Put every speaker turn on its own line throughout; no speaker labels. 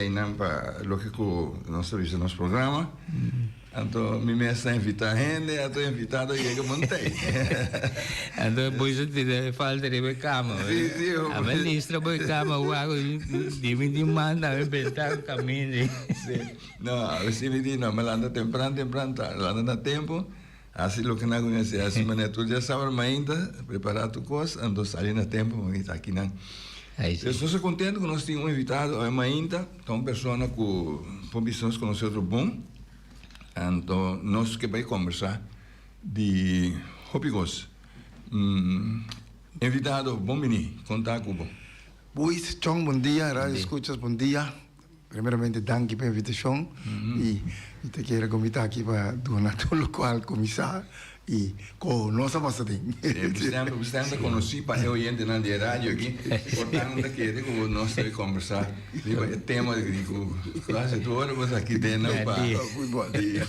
Einan pa loke ku nos ta bisa nos programa. Anto mi mes ta invitá hende, anto invitado yega montei.
Anto bo sa tira e falta riba e kama.
Sí, sí.
A mi listra bo e kama wak di mi di manda mi benta ku kaminda.
Sí. No, a bes mi di no, mi lanta tempran tempran ta lanta na tempu, hasi loke nan ku mi hasi, hasi manera tur dia sabra mainta, prepará tur kos, anto sali na tempu pa mi ta akinan. Pues nos ta contento cu nos tin un invitado awe mainta, ta un persona cu por bisa nos conoce otro bon, anto nos ke bay combersa di hopi cos. Invitado, bon bini, con ta cu bo?
Boys, Chong, bon dia, radio escuchas, bon dia. Primeramente danki pa e invitacion y mi ta kere cu mi ta aki pa duna tur locual cu mi sa y cu nos a pasa den.
Bo semper conoci pa e oyentenan di e radio aki, por tanto ta kere cu nos ta combersa riba e tema di cu casi tur ora bo ta aki den nan pa di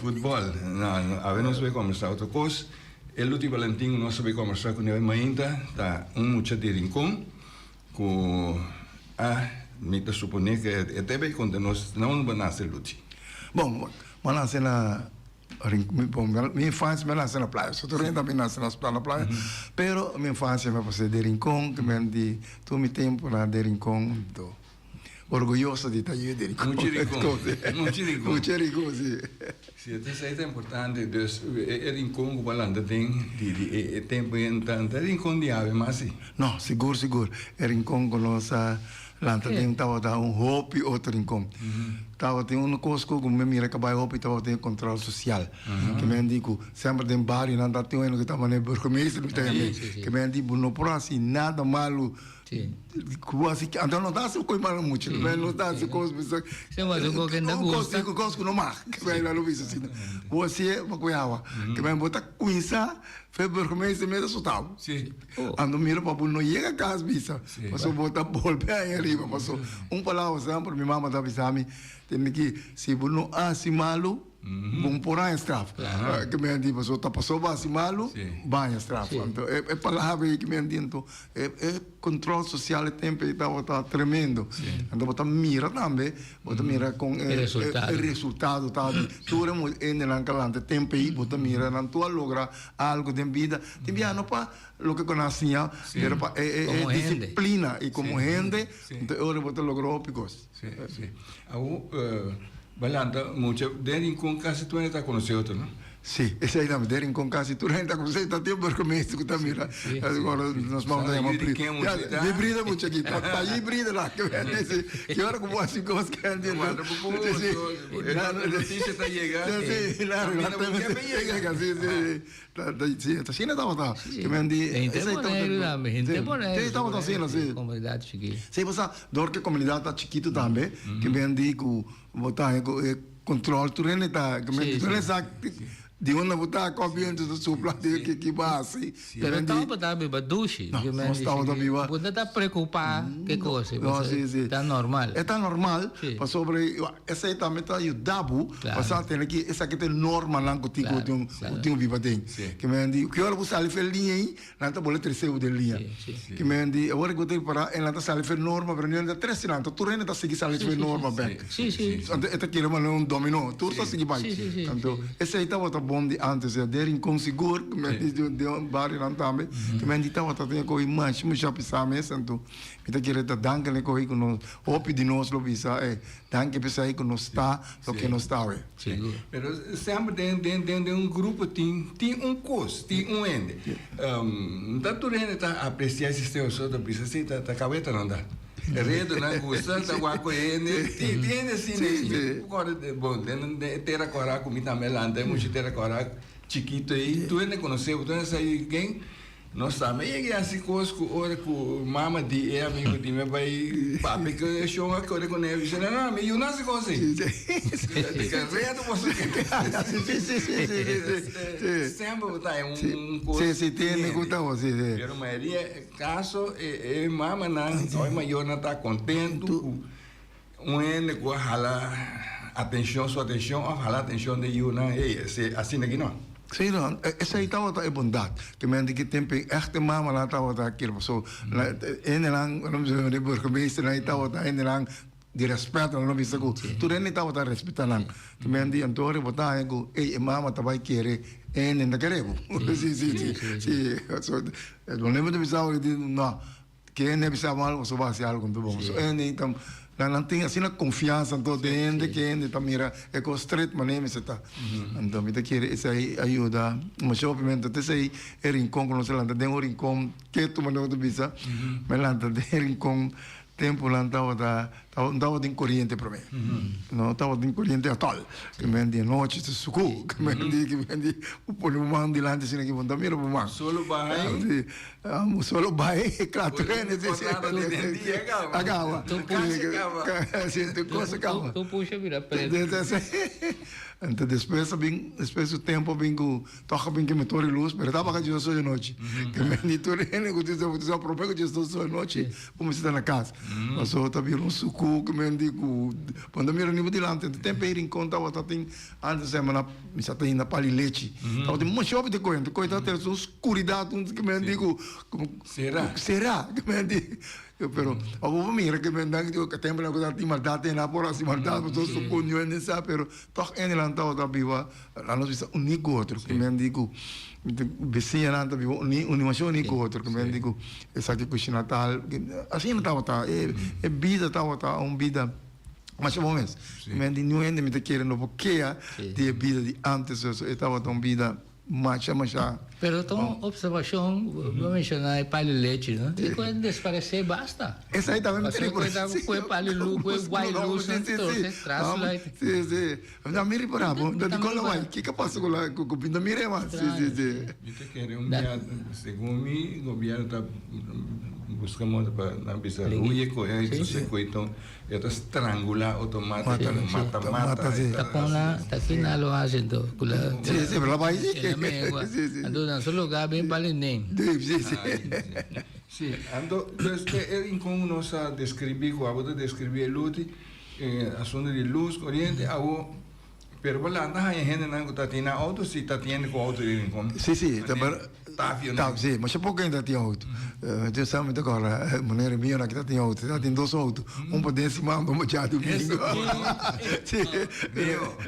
futbol. No, awe nos bay combersa otro cos. E Luti Valentin cu nos ta bay combersa cu ne mainta ta un mucha di Rincon. Ku a mi ta suponé ku e ta bay konta nos na unda bo nase Luchi.
Bon, bo nase na Rincon, mi infansia mi a nase na Playa, so tur hende mi nase na Playa, pero mi infansia mi a pas'é den Rincon, ki men di tur mi tempu na den Rincon, anto orguyoso di ta yu di Rincon.
Muchi Rincon, muchi Rincon.
Muchi Rincon, si.
Si, esei ta importante, dus e rincon ku bo a lanta den di di e tempu ei ta e rincon di awe mas si.
No, sigur sigur, e rincon ku nos a lanta den tabata un hopi otro rincon. Tabatin un kos ku mi mira ku a bai hopi tabatin e kontrol sosial. Ke men di ku semper den barionan ta tin un hende ku ta manera burgemeester mi ta yam'é. Ke men di bo no por hasi nada malu. Ku hasi anto no ta hasi kos malo mucho no no ta hasi kos bisa
Sí, mas un kos ku no gusta.
Un kos ku no mag ke men lo bisa asina bo hasié pa ku awa ke men bo ta kuminsá fe burgemeester mes a sotá bo anto mira pa bo no yega kas bisa pasobra bo ta bolbe ahi ariba pasobra un palabra semper mi mama ta bisa mi tende ki si bo no hasi malu Bon por haña straf. Ke mi a di pasobra ta paso bo hasi malu, bo haña straf. Anto e palabra ei ke mi a di anto e control social e tempo ei tabata tremendo. Anto bo ta mira tambe, bo ta mira kon e resultado ta di tur e hendenan ku a lanta e tempo ei, bo ta mira nan tur a logra algo den bida. Tin biaha no pa loke ku nan a siña, pero pa e disiplina i komo hende, anto e ora bo ta logra hopi kos.
Sí, sí. Awo bo lanta mucha den Rincon casi tur hende ta conoce otro, no?
Sí, esei tambe. Den Rincon casi tur hende ta conoce. Ta tin burgemeester cu ta mira. Ora nos mama ta yama Brida. Ya, di Brida mucha aki. Ta allí Brida la. Ki ora cu bo haci cos cu hende.
Sí, sí. La noticia ta yega.
Sí, sí. La yega. Sí, sí. Sí, ta asina tabata.
Ke men
di
Henter
esei tabata
Boneiru tambe, henter
Sí,
Boneiru.
sí, tabata asina, sí.
Komunidat chikí.
Sí, pasobra dor ku e komunidat ta chikitu tambe, ke men di ku bo ta haña ku e kontrol tur hende ta, ke men di tur hende sa di unda bo ta, kua bientu ta supla, di ki ki bo a hasi.
Pero tabata biba dushi.
No, nos tabata biba.
Bo no ta preokupá ke kos,
No, sí, sí.
ta normal.
E ta normal, pasobra Esei tambe ta yuda bo pa sa tene ki esaki ta e normanan ku tin ku tin ku tin biba den. Ke men di ki ora bo sali for e liña ei, nan ta bole trese bo den liña. Ke men di awor ku bo ta ripará e nan ta sali for e norma pero nan ta trese nan, tur hende ta sigui sali for e norma bèk. Anto e ta kere manera un dominó, tur ta sigui bai. Anto esei tabata bon di ántes, den Rincon sigur, ke men di den barionan tambe, ke men di tabata tin e kohe masha masha pisá mes. Anto mi ta kere ta danki na e kohe ku nos hopi di nos lo bisa e. Danki p'esei ku nos ta loke nos ta awe.
Sigur.
Pero semper den den den den un grupo tin tin un kos, tin un hende. Ta tur hende ta apresiá e sistema so ta bisa si ta ta kabetanan ta. Redonan gusta ta wak ku hende. Tin tin hende asina ei. Kòrda bon den den e tera kòrá ku mi tambe a lanta e mucha tera kòrá chikito ei tur hende konosé bo tur hende sa ken. Nos tambe yega hasi kos ku ora ku mama di e amigu di mi a bai papia ku e shon a kore kuné a bisa, No, no, mi yu no hasi kos ei. Redu boso ke. Semper bo ta haña un kos. Pero mayoria kaso e mamanan o e mayornan ta kontentu ku un hende ku a hala atenshon, su atenshon òf hala atenshon di e yunan, ey, esei asina aki no.
Sí, no, esei tabata e bondat. Ke men di ki tempu e èchte mamanan tabata kere paso hendenan, di burgemeesternan ei tabata hendenan. Di respet nan lo bisa ku tur hende tabata respeta nan. Te men di anto bo ta haña ku ey e mama ta bai kere e hende no ta kere bo. Si si si si so e problema ta bisa ora di no ke hende a bisa bo algo pasobra bo hasi algo no ta bon. So e hende ta nan nan tin asina konfiansa anto den hende ke hende ta mira e kos stret manera mester ta. Anto mi ta kere esei a yuda masha hopi men ta esei e rincon ku nos a lanta den un rincon ketu manera bo ta bisa mi a lanta den e rincon. Tempunan tabata, no tabatin koriente promé. No tabatin koriente atòl. Ke men di anochi ta sukú. Ke men di, ke men di, bo pone bo man dilanti asina ke bo no ta mira bo man.
Solo bai.
Si, solo bai, kla tur hende si. A kaba.
Tur
kos a kaba. Si, tur kos a kaba.
Tur pusha bira pretu.
Anto despues a bin, despues su tempu a bin ku. Tòg a bin ke motor di lus, pero tabata djis ocho anochi. Ke men di tur hende ku tin sa promé ku djis ocho anochi bo mester ta na kas. Pasobra ta bira un suku ke men di ku bo no ta mira ni bo dilanti. Anto tempu ei Rincon tabata tin antes semana mi sa ta hinda pali lechi. Tabatin masha hopi te kohe. Anto kohe tabata un skuridat un ke men di ku
Sera.
Sera ke men di. Pero abo bo mira ke men dan ku tempu nan ku tabatin maldat ei nan por hasi maldat pasobra suku niun hende sa pero tòg hende nan tabata biba. Nan nos bisa uní ku otro, ku men di ku bisiñanan ta biba uní, animashon uní ku otro, ku men di ku esaki kushina tal, asina tabata, e bida tabata un bida masha bon mes. Men di niun hende mi ta kere no por kea di e bida di antes, e tabata un bida masha masha.
Pero ta un observacion, bo menciona e pali lechi, no? E cu a desparece basta.
Esai tambe mi ta ripara.
Pasobra cu e pali luz, cu e white luz, entonces tras light.
Si, si. Mi ta mira por abo, mi ta di con la Kiko pasa cu la cu mi ta mira mas. Si, si, si.
Mi ta kere un dia, segun mi, gobierno ta busca modo pa nan bisa huye cu e, entonces cu e E ta strangulá outomático, mata mata.
Ta con la, ta kina lo haci anto? Cu la.
Sí, sí, pero la bai sí.
La mengua.
Sí, sí.
Anto na su lugar bin pali nen.
Sí, sí.
Sí, anto dus e rincon nos a describi cu abo ta describi e luti, e asunto di luz, coriente, awo pero bo lanta haña hendenan cu ta tin nan auto, si ta tin hende cu auto di rincon.
Sí, sí, ta ber.
Tafio
nan. Sí, masha poco hende ta tin auto. Yo sa mi ta corda manera mi yona ki ta tin auto, ta tin dos auto, un pa den siman, un pa djadumingo. Sí,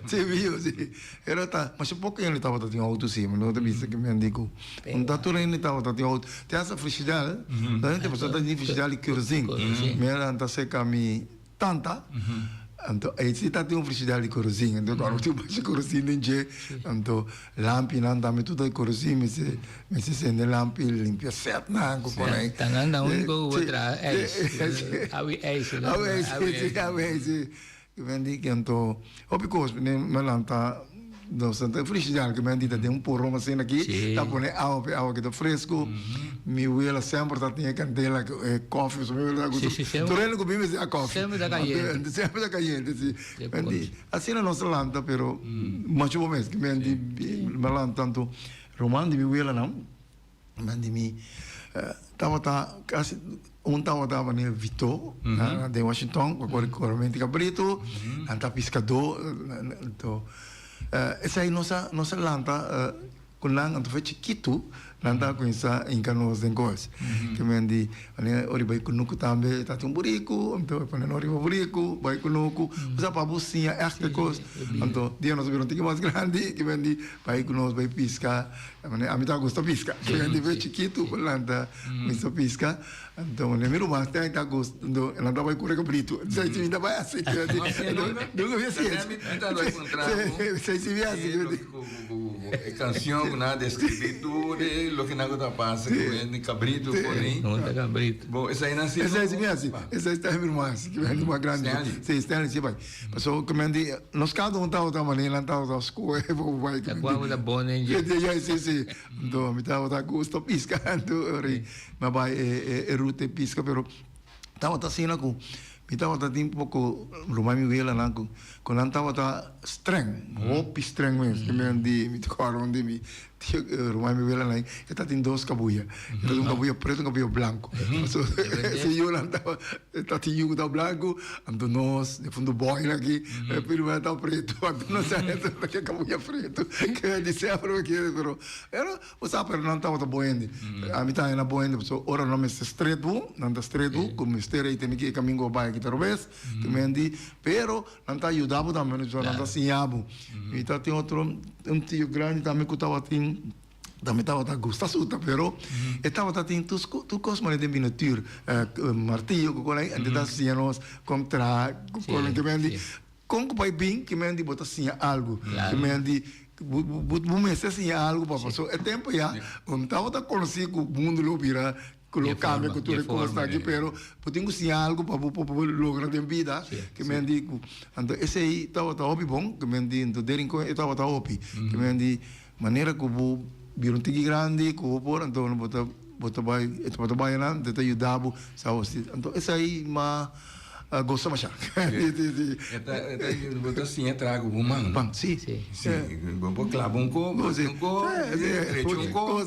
sí, mio, sí. Pero ta masha poco hende tabata tin auto sí, mi no ta bisa ki mi a di cu no ta tur hende tabata tin auto. Te hasta Frishidal, pasobra ta tin Frishidal di Curazin. Mi a lanta cerca mi tanta, anto ei si ta tin un frigidair di korozin, anto ora tin un bashi korozin den dje, anto lampinan tambe tur ta di korozin, mester mester sende lampi limpia setnan ku por ei.
Ta nan ta uniko ku por traha ijs, awi ijs.
Awi ijs, si, awi ijs, si. Men di anto hopi kos mi a lanta. Nos ta den frigidair ku men di ta den un poron asina aki, ta pone awa pa e awa keda fresku. Mi wela semper ta tin e kandela ku e kofi, so mi wela ta gusta. Tur hende ku bin mester a kofi.
Semper ta kayente.
Semper ta kayente, si. Men di, asina nos ta lanta, pero masha bo mes. Men di, mi a lanta tantu ruman di mi welanan. Men di mi tabata casi un tabata manera Vito den Washington cu a core mente cabrito nan ta piscador anto esey nos a nos a lanta cu nan anto fe chikito nan ta cuminsa hinca nos den cos ke men di manera ora bay cunucu tambe ta tin un burico anto e pone nos riba burico bay cunucu osea pa bo siña echt e cos anto dia nos a bira un tiki mas grandi ke men di bay cu nos bay pisca Ami ta gusta pisca. Di be chikitu ku lanta mi sa pisca. Anto mi ruman Stanley ta gusta, anto nan ta bai kore kabritu. Sai si mi ta bai hasi. Nunka mi a hasi eso.
Mi ta bai kontra bo.
Sai si mi a hasi.
E kanshon ku nan a deskribí tur e loke nan ku ta pasa ku e kabritu por ei.
No ta kabritu.
Bo esei nan si.
Esei si mi hasi. Esei Stanley mi ruman hasi. Mi ruman grandi.
Stanley.
Si Stanley si bai. Pasobra ku men di nos kada un tabata manera nan tabata skohe pa bo bai.
Ta kua bo ta bon den dje.
Sí, sí, sí. Anto mi tabata gusta piska anto ora mi a bai e ruta e piska pero tabata asina ku mi tabata tin poko ruman mi welanan ku ku nan tabata streng, hopi streng mes. Mi ta kòrda un di mi. Tio ruman mi wela nan e ta tin dos kabuya. E ta tin un kabuya pretu un kabuya blanku. So su yunan ta ta tin yu ku ta blanku anto nos de fundu boynan aki e prima ta pretu anto nos a ta ke kabuya pretu ke di semper mi kere pero pero bo sa pero nan tabata bon hende. Ami ta haña nan bon hende pasobra ora nan mester stret bo nan ta stret bo ku mester ei tene ki e kamingo bai aki ta robes te men di pero Nan ta yuda bo tambe, nan ta siña bo. Mi ta tin otro un tio grandi tambe ku tabatin tambe tabata gusta suta pero e tabata tin tur tur kos manera den miniatur martillo ku kon ei ta siña nos kon traha kon ke men di kon ku bai bin ke men di bo ta siña algu ke men di bo bo mester siña algu pa paso e tempo ya bo no tabata konosí ku mundu lo bira Ku lo kambia ku tur e kosnan aki, pero bo tin ku siña algu pa bo por logra den bida. Ke men di ku anto esei tabata hopi bon, ke men di anto den Rincon e tabata hopi. Ke men di manera ku bo bira un tiki grandi ku bo por anto bo ta bo ta bai e tabata bai anan e ta yuda bo sa bo si. Anto esei ma gosa masha.
E ta e ta bo ta siña traha ku bo man.
Man, si.
Si, bo por klaba un ko, bati un ko, drecha un ko,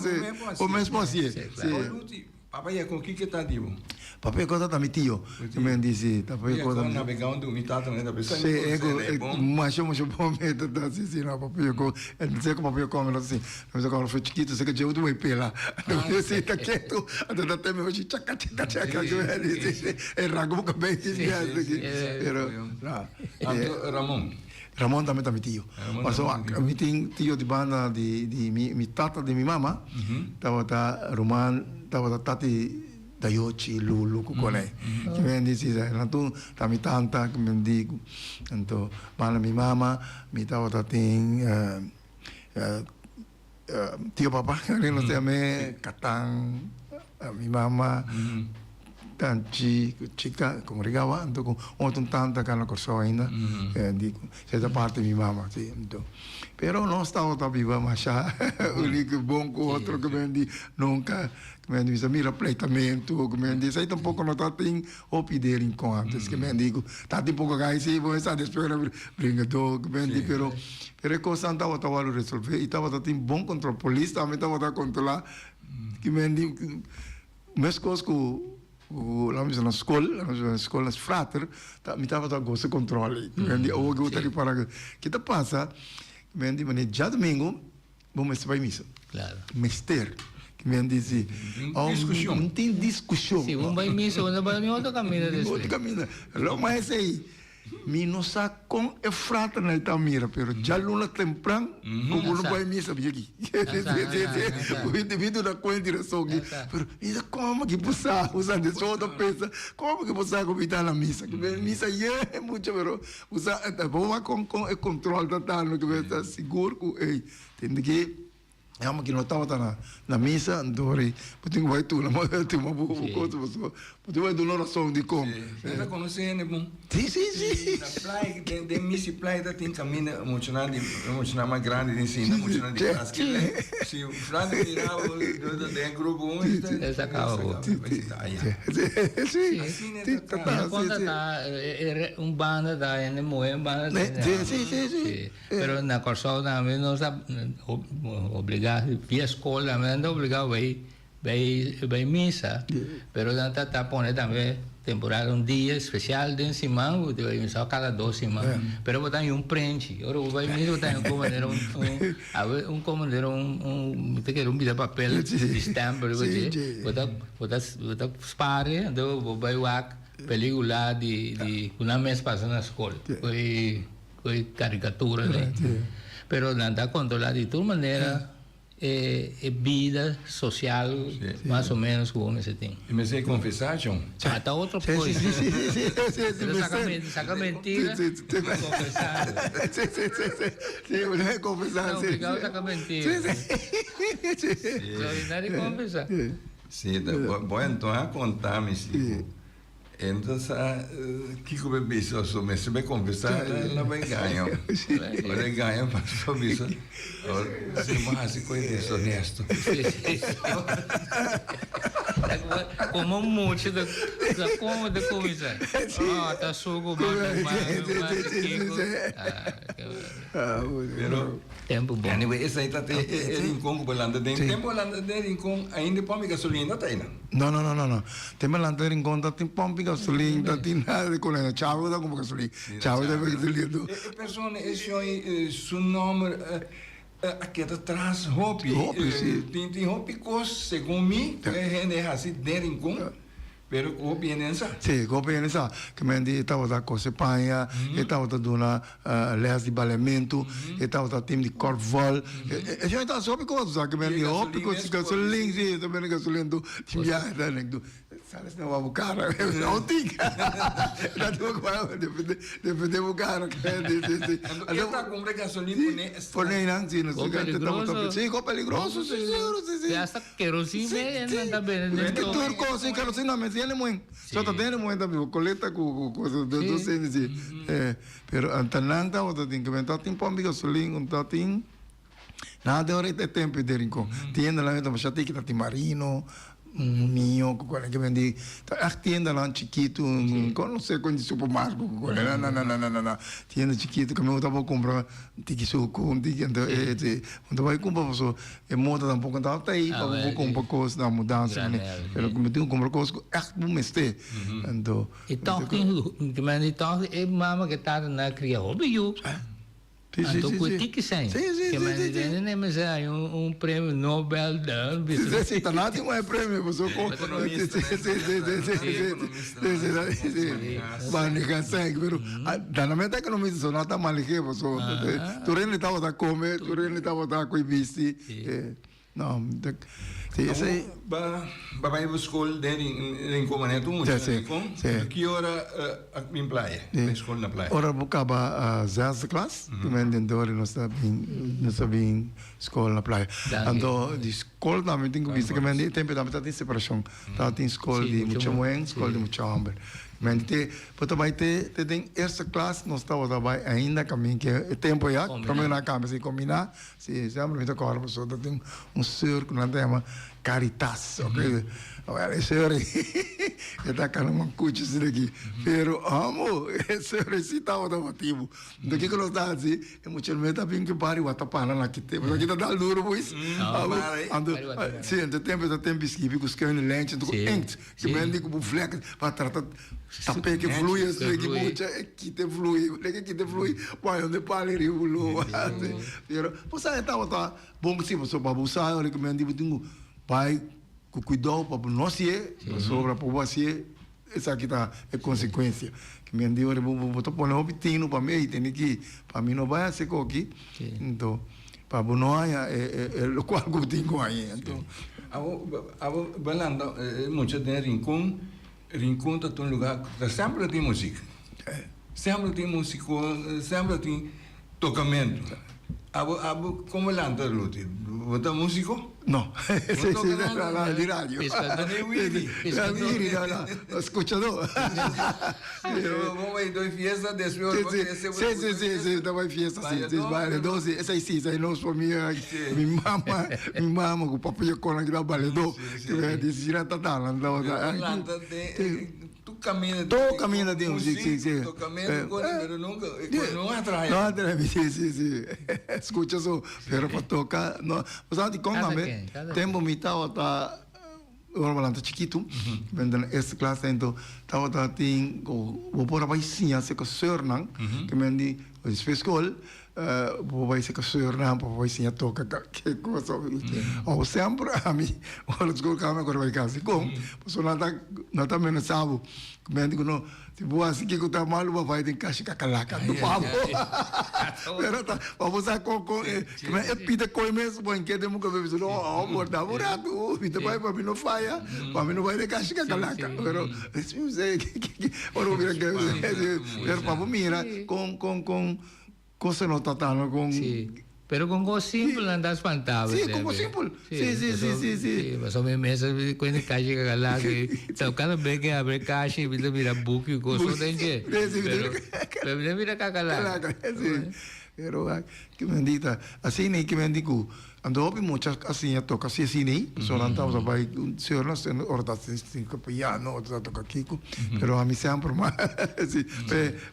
bo mes por hasié.
Si. Papa Yacó, kiko ta di bo?
Papa Yacó ta mi tio. Mi di si, papa
Yacó ta mi. Nabegá un mi tata ta bisa.
Si, e ku masha masha bon mi ta ta si si no papa Yacó. E ku papa Yacó mi ta si. Mi ta kòrda for chikitu si ku dje bo pela. Si ta ketu, anto ta teme hochi chaka chaka chaka. E ranka bo kabei di aki. Pero,
no. Anto Ramon.
Ramon tambe ta mi tio. Pasobra mi tin tio di banda di di mi mi tata di mi mama tabata ruman tabata tati Dayochi, Lulu ku konei. Ki men di si nan tur ta mi tanta ki men di anto banda mi mama mi tabata tin tio papa nos ta yam'e Katan mi mama tanchi ku chika ku Rigawa anto ku otro tanta ka na Kòrsou ainda di esei ta parti mi mama si anto pero nos tabata biba masha uni ku bon ku otro ku men di nunka ku men di mi sa mira pleitamentu ku men di esei tampoko no ta tin hopi den Rincon antes ku men di ku ta tin poko gai si bo sa despues nan bringadó ku men di pero pero e kosnan tabata wòrdu resolvé i tabata tin bon kontrol polis tambe tabata kontrolá Ki men di meskos ku ku laat mi bisa na skol, laat mi bisa na skol na frater ta mi tabata gosa kontrol ei. Ki men di awo ku bo ta ripara ku ki ta pasa ki men di manera djadumingu bo mester bai misa. Mester. Ki men di si
No
tin diskushon.
Si bo bai misa bo no bai ni otro kaminda despues.
Otro kaminda. Lo mas esei. Mi no sa kon e fraternan ta mira, pero djaluna tempran ku bo no bai misa bia aki. Mi duna kuenta di rason aki, pero mi sa komo ki bo sa, bo sa despues bo ta pensa komo ki bo sa ku mi ta na misa, ku mi misa yen mucha pero bo sa bo wak kon kon e kontrol ta dando ku mi ta sigur ku ey tende ki. E homber ki no tabata na na misa, anto ora bo tin ku bai tuna tuma bo kosa pasobra bo tin ku bai duna rason dikon.
Si, bo ta konosé hende bon.
Si, si, si.
Na playa, den den misa i playa ta tin kaminda muchanan di muchanan mas grandi den sinta muchanan di klas kila. Si Fran ta mira bo den grupo un
e ta E sa kaba bo.
Si,
Asina e ta traha.
Mi konta ta un banda ta hende muhé un banda ta hende
homber. Si, si, si.
Pero na Kòrsou tambe nos a obligá, via skol tambe nan ta obligá bai bai bai misa, pero nan ta ta pone tambe temporada un dia spesial den siman ku ta bai misa òf kada dos siman, pero bo ta haña un prenchi, ora bo bai misa bo ta haña un manera un un awe un komo manera un un mi ta kere un bida papel di stèmpel riba dje, bo ta bo ta bo ta spar e anto bo bai wak pelikula di di ku nan mes pasa na skol. Ku e karikatura den. Pero nan ta kontrolá di tur manera e e bida sosial mas o ménos ku bo mester tin.
E mester konfesá, John.
Ah, ta otro kos. Pero saka saka mentira i konfesá. Ta obligado saka mentira. So, nadie konfesá.
Sí, bo anto a konta mi si ku Enta sa kiko be bisa so mester be confesa la be gaña. Ora e gaña paso bisa si bo hasi koe deshonesto.
Como mucha ta como ta cuminsa. Oh, ta suku mami, mami, mami, kiko.
Pero
Tempo bon.
Anyway, esei ta e e rincon ku bo lanta den. Tempo bo lanta den rincon ainda e pompi gasolina ta einan.
No, no, no, no, no. Tempo lanta den rincon ta tin pompi gasolin, ta tin nada di kole. Chavo ta kumpra gasolin. Chavo ta kumpra gasolin.
E persona e shoi su nomber a keda tras hopi.
Hopi, si.
Tin tin hopi kos segun mi ku e hende a hasi den rincon. Pero ku hopi hende sa.
Sí, ku hopi hende sa. Ke men di e tabata kose paña, e tabata duna lès di baleamentu, e tabata tim di kòrfbòl. E shon e ta hasi hopi kos, sa. Ke men di hopi kos, gasolin, sí, e ta bende gasolin tur. Tin biaha e ta nek tur, Sales na wak bo kara, no tin. Ta tin ku defendé, defendé bo kara. Sí, sí, sí.
Anto e ta kumpra gasolin pone.
Pone einan, sí,
Ko peligroso.
Sí, ko peligroso, sí, seguro, sí, sí.
Te hasta Kerosine nan ta bende den
Ke tur kos si kerosine nan mester hende muhen. So ta den hende muhen ta biba koleta ku ku dos hende si. Pero anta nan tabata tin ke ta tin pompi gasolin un ta tin nada den ora e tempo den Rincon. Tiendanan ta masha tiki ta tin marino, mio ku kole ke bende ta ègt tiendanan chikitu kon no se kon di supermarket ku kole no no no no no tienda chikitu ku mi tabata kumpra un tiki suku un tiki anto e un ta bai kumpra pasobra E moda tampoco tabata ei pa bo por compra cos na mudanza mane, pero cu bo tin cu compra cos cu echt bo mester. Anto.
E toch tin, ki men di toch e mama cu e tata nan a cria hopi yu.
Si, si,
Anto
si,
cu e
si.
tiki zijn.
Si, si,
Ki
si,
men
si,
di
si.
den e mester hay un premio Nobel dan bisa.
Si, si, ta na tin un premio pasobra cu.
Economista,
Si, si, si, si, si, si, si, si, si. Maneha sèk, pero ta na meta economista so no ta maneh'é pasobra tur hende tabata kome, tur hende tabata koi bisti. No, si esei.
Ba ba bai bo skol den Rincon manera tur mucha na Rincon, ki ora a bin playa, bai skol na playa?
Ora bo kaba zesde klas, den dori nos ta bin nos ta bin skol na playa. Anto di skol tambe tin ku bisa ke men di e tempo tambe tabatin separashon. Tabatin skol di mucha muhé, skol di mucha hòmber. Men te bo ta bai te te den eerste klas nos tabata bai ainda kamin ke e tempo ya prome nan a kambia si kombiná si semper mi ta kòrda pasobra ta tin un seur ku nan ta yama Caritas oke awèl e seur ei e ta kana mankuchi asina aki pero amo e seur ei si tabata batibu Enton kiko nos ta hasi? E mucha mei ta bin ku bari watapana na ki tempu. Aki ta dal duro pues. Anto, si, anto tempu ta tempu skibi ku skeun di lenchi, anto ku inkt. Ki men di ku bo vlek pa trata tapé ke vloei asina ki mucha e kita e vloei. Wanneer ke kita e vloei, bo haña un pali riba bo loa. Pero bo sa e tabata bon si pasobra pa bo sa ora ku men di bo tin ku bai ku kuidou pa bo no hasié, pasobra pa bo hasié. Esaki ta e konsekuensia. Ki mi a di ora bo bo ta pone hopi tinu pa mi, ey tene ki pa mi no bai hasi koki, anto pa bo no haña e e lokual ku bo tin ku haña. Anto.
Abo abo bo lanta e mucha den Rincon, Rincon ta un lugar ku ta semper tin musik. Semper tin musiko, semper tin tokamentu. Abo abo komo lanta Ruti? Bo ta musiko?
No.
Bo toka nada?
No, no, di radio.
Piskadó.
Ni wiri.
Piskadó.
Wiri, no, no. Skuchadó.
Pero bo bai doi fiesta despues bo krese bo
Sí, sí, sí, sí, ta bai fiesta, sí, sí, bailadó, sí. Esei sí, esei nos famia, mi mama, mi mama ku papi yo konan kita bailadó. Di sira tata nan tabata.
Lanta den Tur caminda
Tur caminda tin
sí,
sí, sí.
Tocamento con pero nunca no a traha.
No a traha, sí, sí, sí. Escucha so, pero pa toca no. Bo sa dikon tambe? Tempo mi tabata ora bo lanta chikitu, mi ta na eerste klas ento tabata tin bo por a bai siña seka seurnan ke men di despues skol Bo bai seka seurnan pa bo bai siña toka ke cosa. Abo semper ami ora skol kaba mi a kore bai kas. Dikon? Pasobra nan ta nan ta menasa bo. Menti ku no si bo hasi kiko ta malu bo a bai den kashi kakalaka topa bo. Pero ta pa bo sa kon kon e e pita koi mes bo a keda den bo kabes no abo por da bo ratu mi ta bai pa mi no faya pa mi no bai den kashi kakalaka. Pero ora bo mira pero pa bo mira kon kon kon. Cosa no ta tano con.
Sí, pero con cos simpel nan ta spantabo.
Sí, con cos simpel. Sí, sí, sí, sí, sí.
Sí, pasobra mi mes a cuenta cashi cacalaca y cada vez que abre cashi mi ta mira buki cu cos den dje.
Sí, sí,
Pero, pero mi ta mira cacalaca.
Cacalaca, sí. Pero ke men di ta asina ke men di ku anto hopi mucha a siña toka así asina ei pasobra nan tabata bai señor nos ora ta toka piano otro ta toka kiko pero ami semper mas si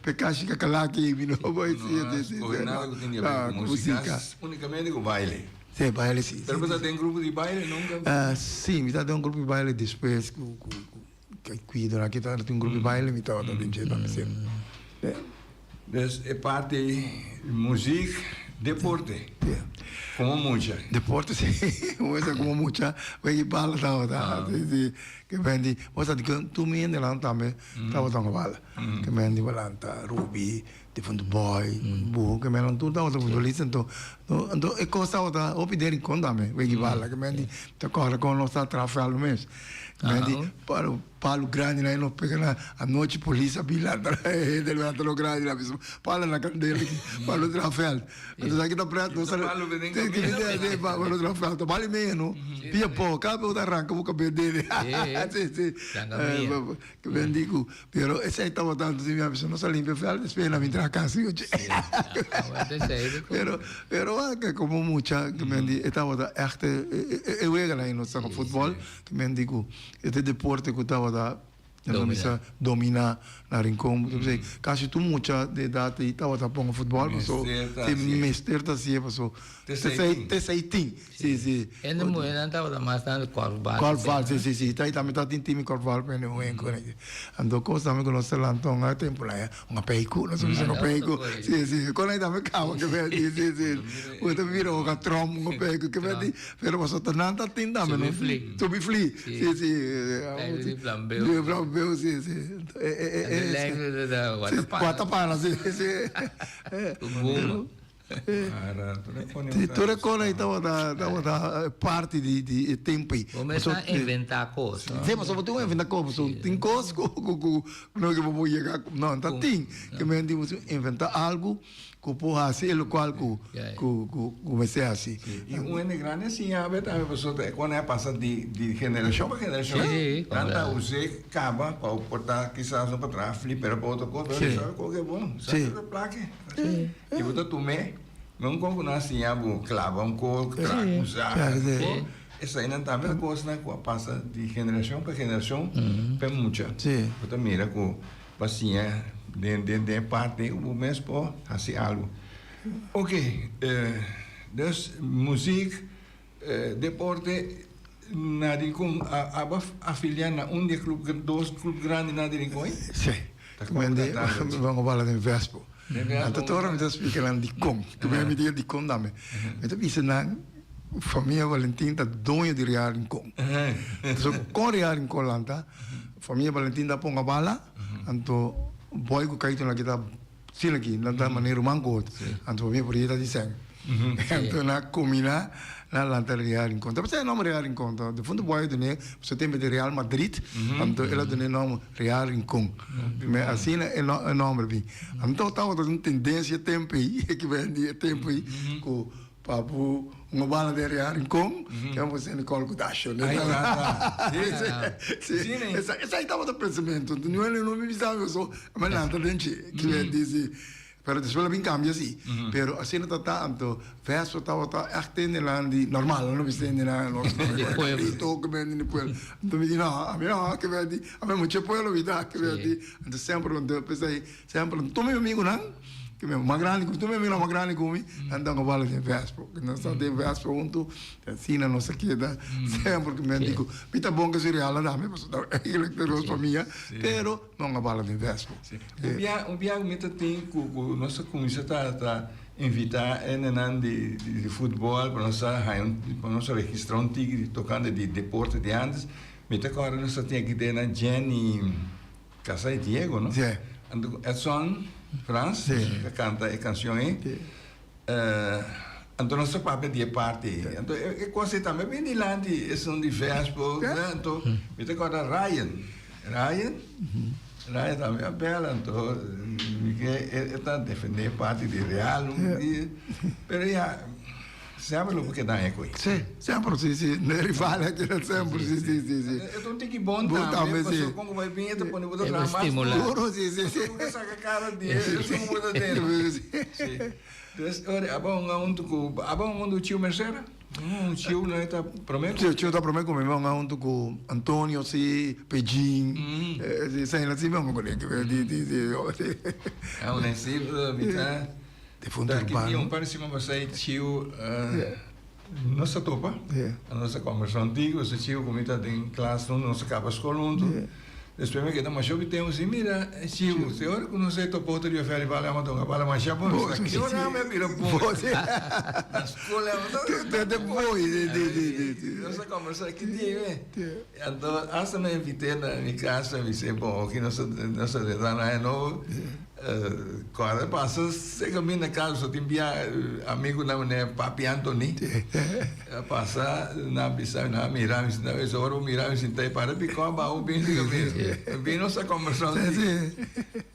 pe kashi kakalaki ei mi no bai
si si si si nada ku tin di haber ku musika unikamente ku baile
si baile si
pero bo ta den grupo di baile nunka
si mi ta den un grupo di baile despues ku ku kuido nan kita tin un grupo di baile mi tabata den dje tambe si.
Dus e parti muziek, deporte. Como mucha.
Deporte si, como como mucha, wega bala tabata. Si, si. Ke men di, bo sa di tur mi hendenan tambe tabata hunga bala. Ke men di Balanta, Ruby, Difunto Boy, Buho, ke men tur tabata futbolista. Anto, anto e kos tabata hopi den Rincon tambe, wega bala. Ke men di, ta kòrda kon nos ta traha vèldu mes. Ke men di, Palu grandi na e no pega na anochi polis a bin lanta e hende lanta lo grandi na bisa pala na kandela aki pa lo traha veld. Entonces aki ta pret nos ta pa lo traha veld ta bali meya no pia po kada bes bo ta ranka bo kabes dede si si ke ben di ku pero esei tabata anto mi a bisa nos a limpia veld despues nan bin traha kas pero pero wak komo mucha ke men di e tabata echt e weganan nos ta futbol ke men di ku E ta e deporte ku tabata Domina. Domina na Rincon. Kasi tur mucha di edat ei tabata ponga futbòl paso mester ta hasié paso te sei tin. Si si.
Hende muhénan tabata mas tantu kòrfbal.
Kòrfbal si si si. Ta tambe tabatin tim di kòrfbal pa hende muhé ku nan. Anto kos tambe ku nos ta lanta un tempu nan un apeiku nos ta bisa un apeiku. Si si. Kon nan tambe kaba ke si si. Bo ta bira un tròm un apeiku ke Pero pasobra ta nan ta tin tambe no.
Subi fli.
Subi fli.
Si.
Si, si.
Lei di flambeu.
Di flambeu, si, si.
E lei di watapana.
Watapana, si, si.
Ku guma.
Si, tur e kos ei tabata, tabata parti di, di e tempu ei.
Bo mester a inventá kos, no?
Si, pasobra bo tin ku inventá kos, pasobra tin kos ku, ku, ku no ke bo por yega, no, ta tin. Ke men di bo inventá algu. Ku por hasi e lokual ku ku mester hasi.
I un hende grandi a siña awe tambe pasobra e kone a pasa di di generashon pa generashon. Nan ta us'é kaba pa por ta kisas no pa traha flip pero pa otro kos pero sabe koke bon sabe koke plake. I bo ta tum'é no un kos ku nan a siña bo klaba un kos traha un zak eseinan tambe ta kosnan ku a pasa di generashon pa generashon pa e mucha. Bo ta mira ku Pa siña den den den e parti ku bo mes por hasi algu. Ok, dus muzik, deporte na Rincon abo a afilia na un di e club dos club grandi na di Rincon ei?
Si, mi bango bala den Vespo. Anto tur ora mi ta splika nan dikon, tu mi di dikon tambe. Mi ta bisa nan famia Valentin ta doño di Real Rincon. So kon Real Rincon lanta? Famia Valentin ta ponga bala, anto boy ku kaito nan kita sila aki, nan ta manera ruman ku otro. Anto famia por ta di sèn. Anto nan kumina nan lanta Real Rincon. Ta pasá e nòmber Real Rincon, ta difuntu boy a dun'é, pasobra tempu di Real Madrid, anto el a dun'é nòmber Real Rincon. Me asina e nòmber bin. Anto tabata un tendensia tempu ei, ki bende e tempu ei, ku Papu un bala den Real Rincon, ke bo sende kòl ku dasho. Esei tabata pensamentu. Niun hende no mi bisa mi paso mi a lanta den dje. Kier disi, pero despues a bin kambia si. Pero asina ta ta anto Vespa tabata ègt tende nan di normal, nan no bisa tende nan di pueblo. Di pueblo. Anto mi di no, ami no, kier di ami mucha pueblo mi ta, kier di. Anto semper anto p'esei Semper tur mi amigunan, ku mi mas grandi ku mi, tur mi amigunan mas grandi ku mi, nan ta bala den Vespa. Nos ta den Vespa huntu, te asina nos a keda semper ku mi a di ku mi ta bon ku su real a dami, pasobra ta eigenlijk ta nos famia, pero nan a bala den Vespa.
Un bia, un bia ku mi ta tin ku ku nos a kuminsá ta ta invitá hendenan di di futbòl pa nos a haña un pa nos a registrá un tiki di tokante di deporte di antes, mi ta kòrda nos ta tin aki den nan Jenny. Casa di Diego, no?
Sí.
Anto ku Edson Frans ta kanta e kanshon ei.
Sí.
Anto nos ta papia di e parti ei. Anto e kos ei tambe bin dilanti esun di Vespo. Anto mi ta kòrda Ryan. Ryan? Ryan tambe a bèl anto mi ke e ta defendé e parti di Real un dia. Pero ya. Semper lo por keda e koe.
Sí, semper sí, sí. Ne rival a keda semper, sí, sí, sí, sí.
E ta un tiki bon tambe, pasobra kon ku bai bin e ta pone bo ta traha mas
duro.
Sí, sí, sí.
Bo ta saka kara di e, esun ku bo ta tene. Sí. Dus ora aba hunga huntu ku, aba hunga huntu ku Chiu Mercera? Un Chiu no e ta prome ku.
Sí, Chiu ta prome ku mi, mi a hunga huntu ku Antonio, sí, Pejin, sí, esei sí mi a hunga kuné. Sí, sí, sí.
A un esei mi ta.
Defunto
Aki
urbano.
tin un par di siman pasá e chiu nos a topa, nos a kombersá un tiki, pasobra chiu ku mi ta den klas huntu, nos a kaba skol huntu. Despues mi keda masha hopi tempu sin mira e chiu. Te ora ku nos a topa otro dia Ferry Bala a tonga bala masha bon. Mi sa ki ora mi a bira bon. Na skol nos a kombersá ki dia mi. Anto asta mi a invit'é na mi kas, mi bis'é bon oki nos a reda na aña nobo. Kòrda pasa seka mi na kas so tin bia amigunan manera papi Anthony a pasa nan bisa mi nan a mira mi sinta mi ora bo mira mi sinta e para pikò abao bin seka mi bin nos a kombersá un tiki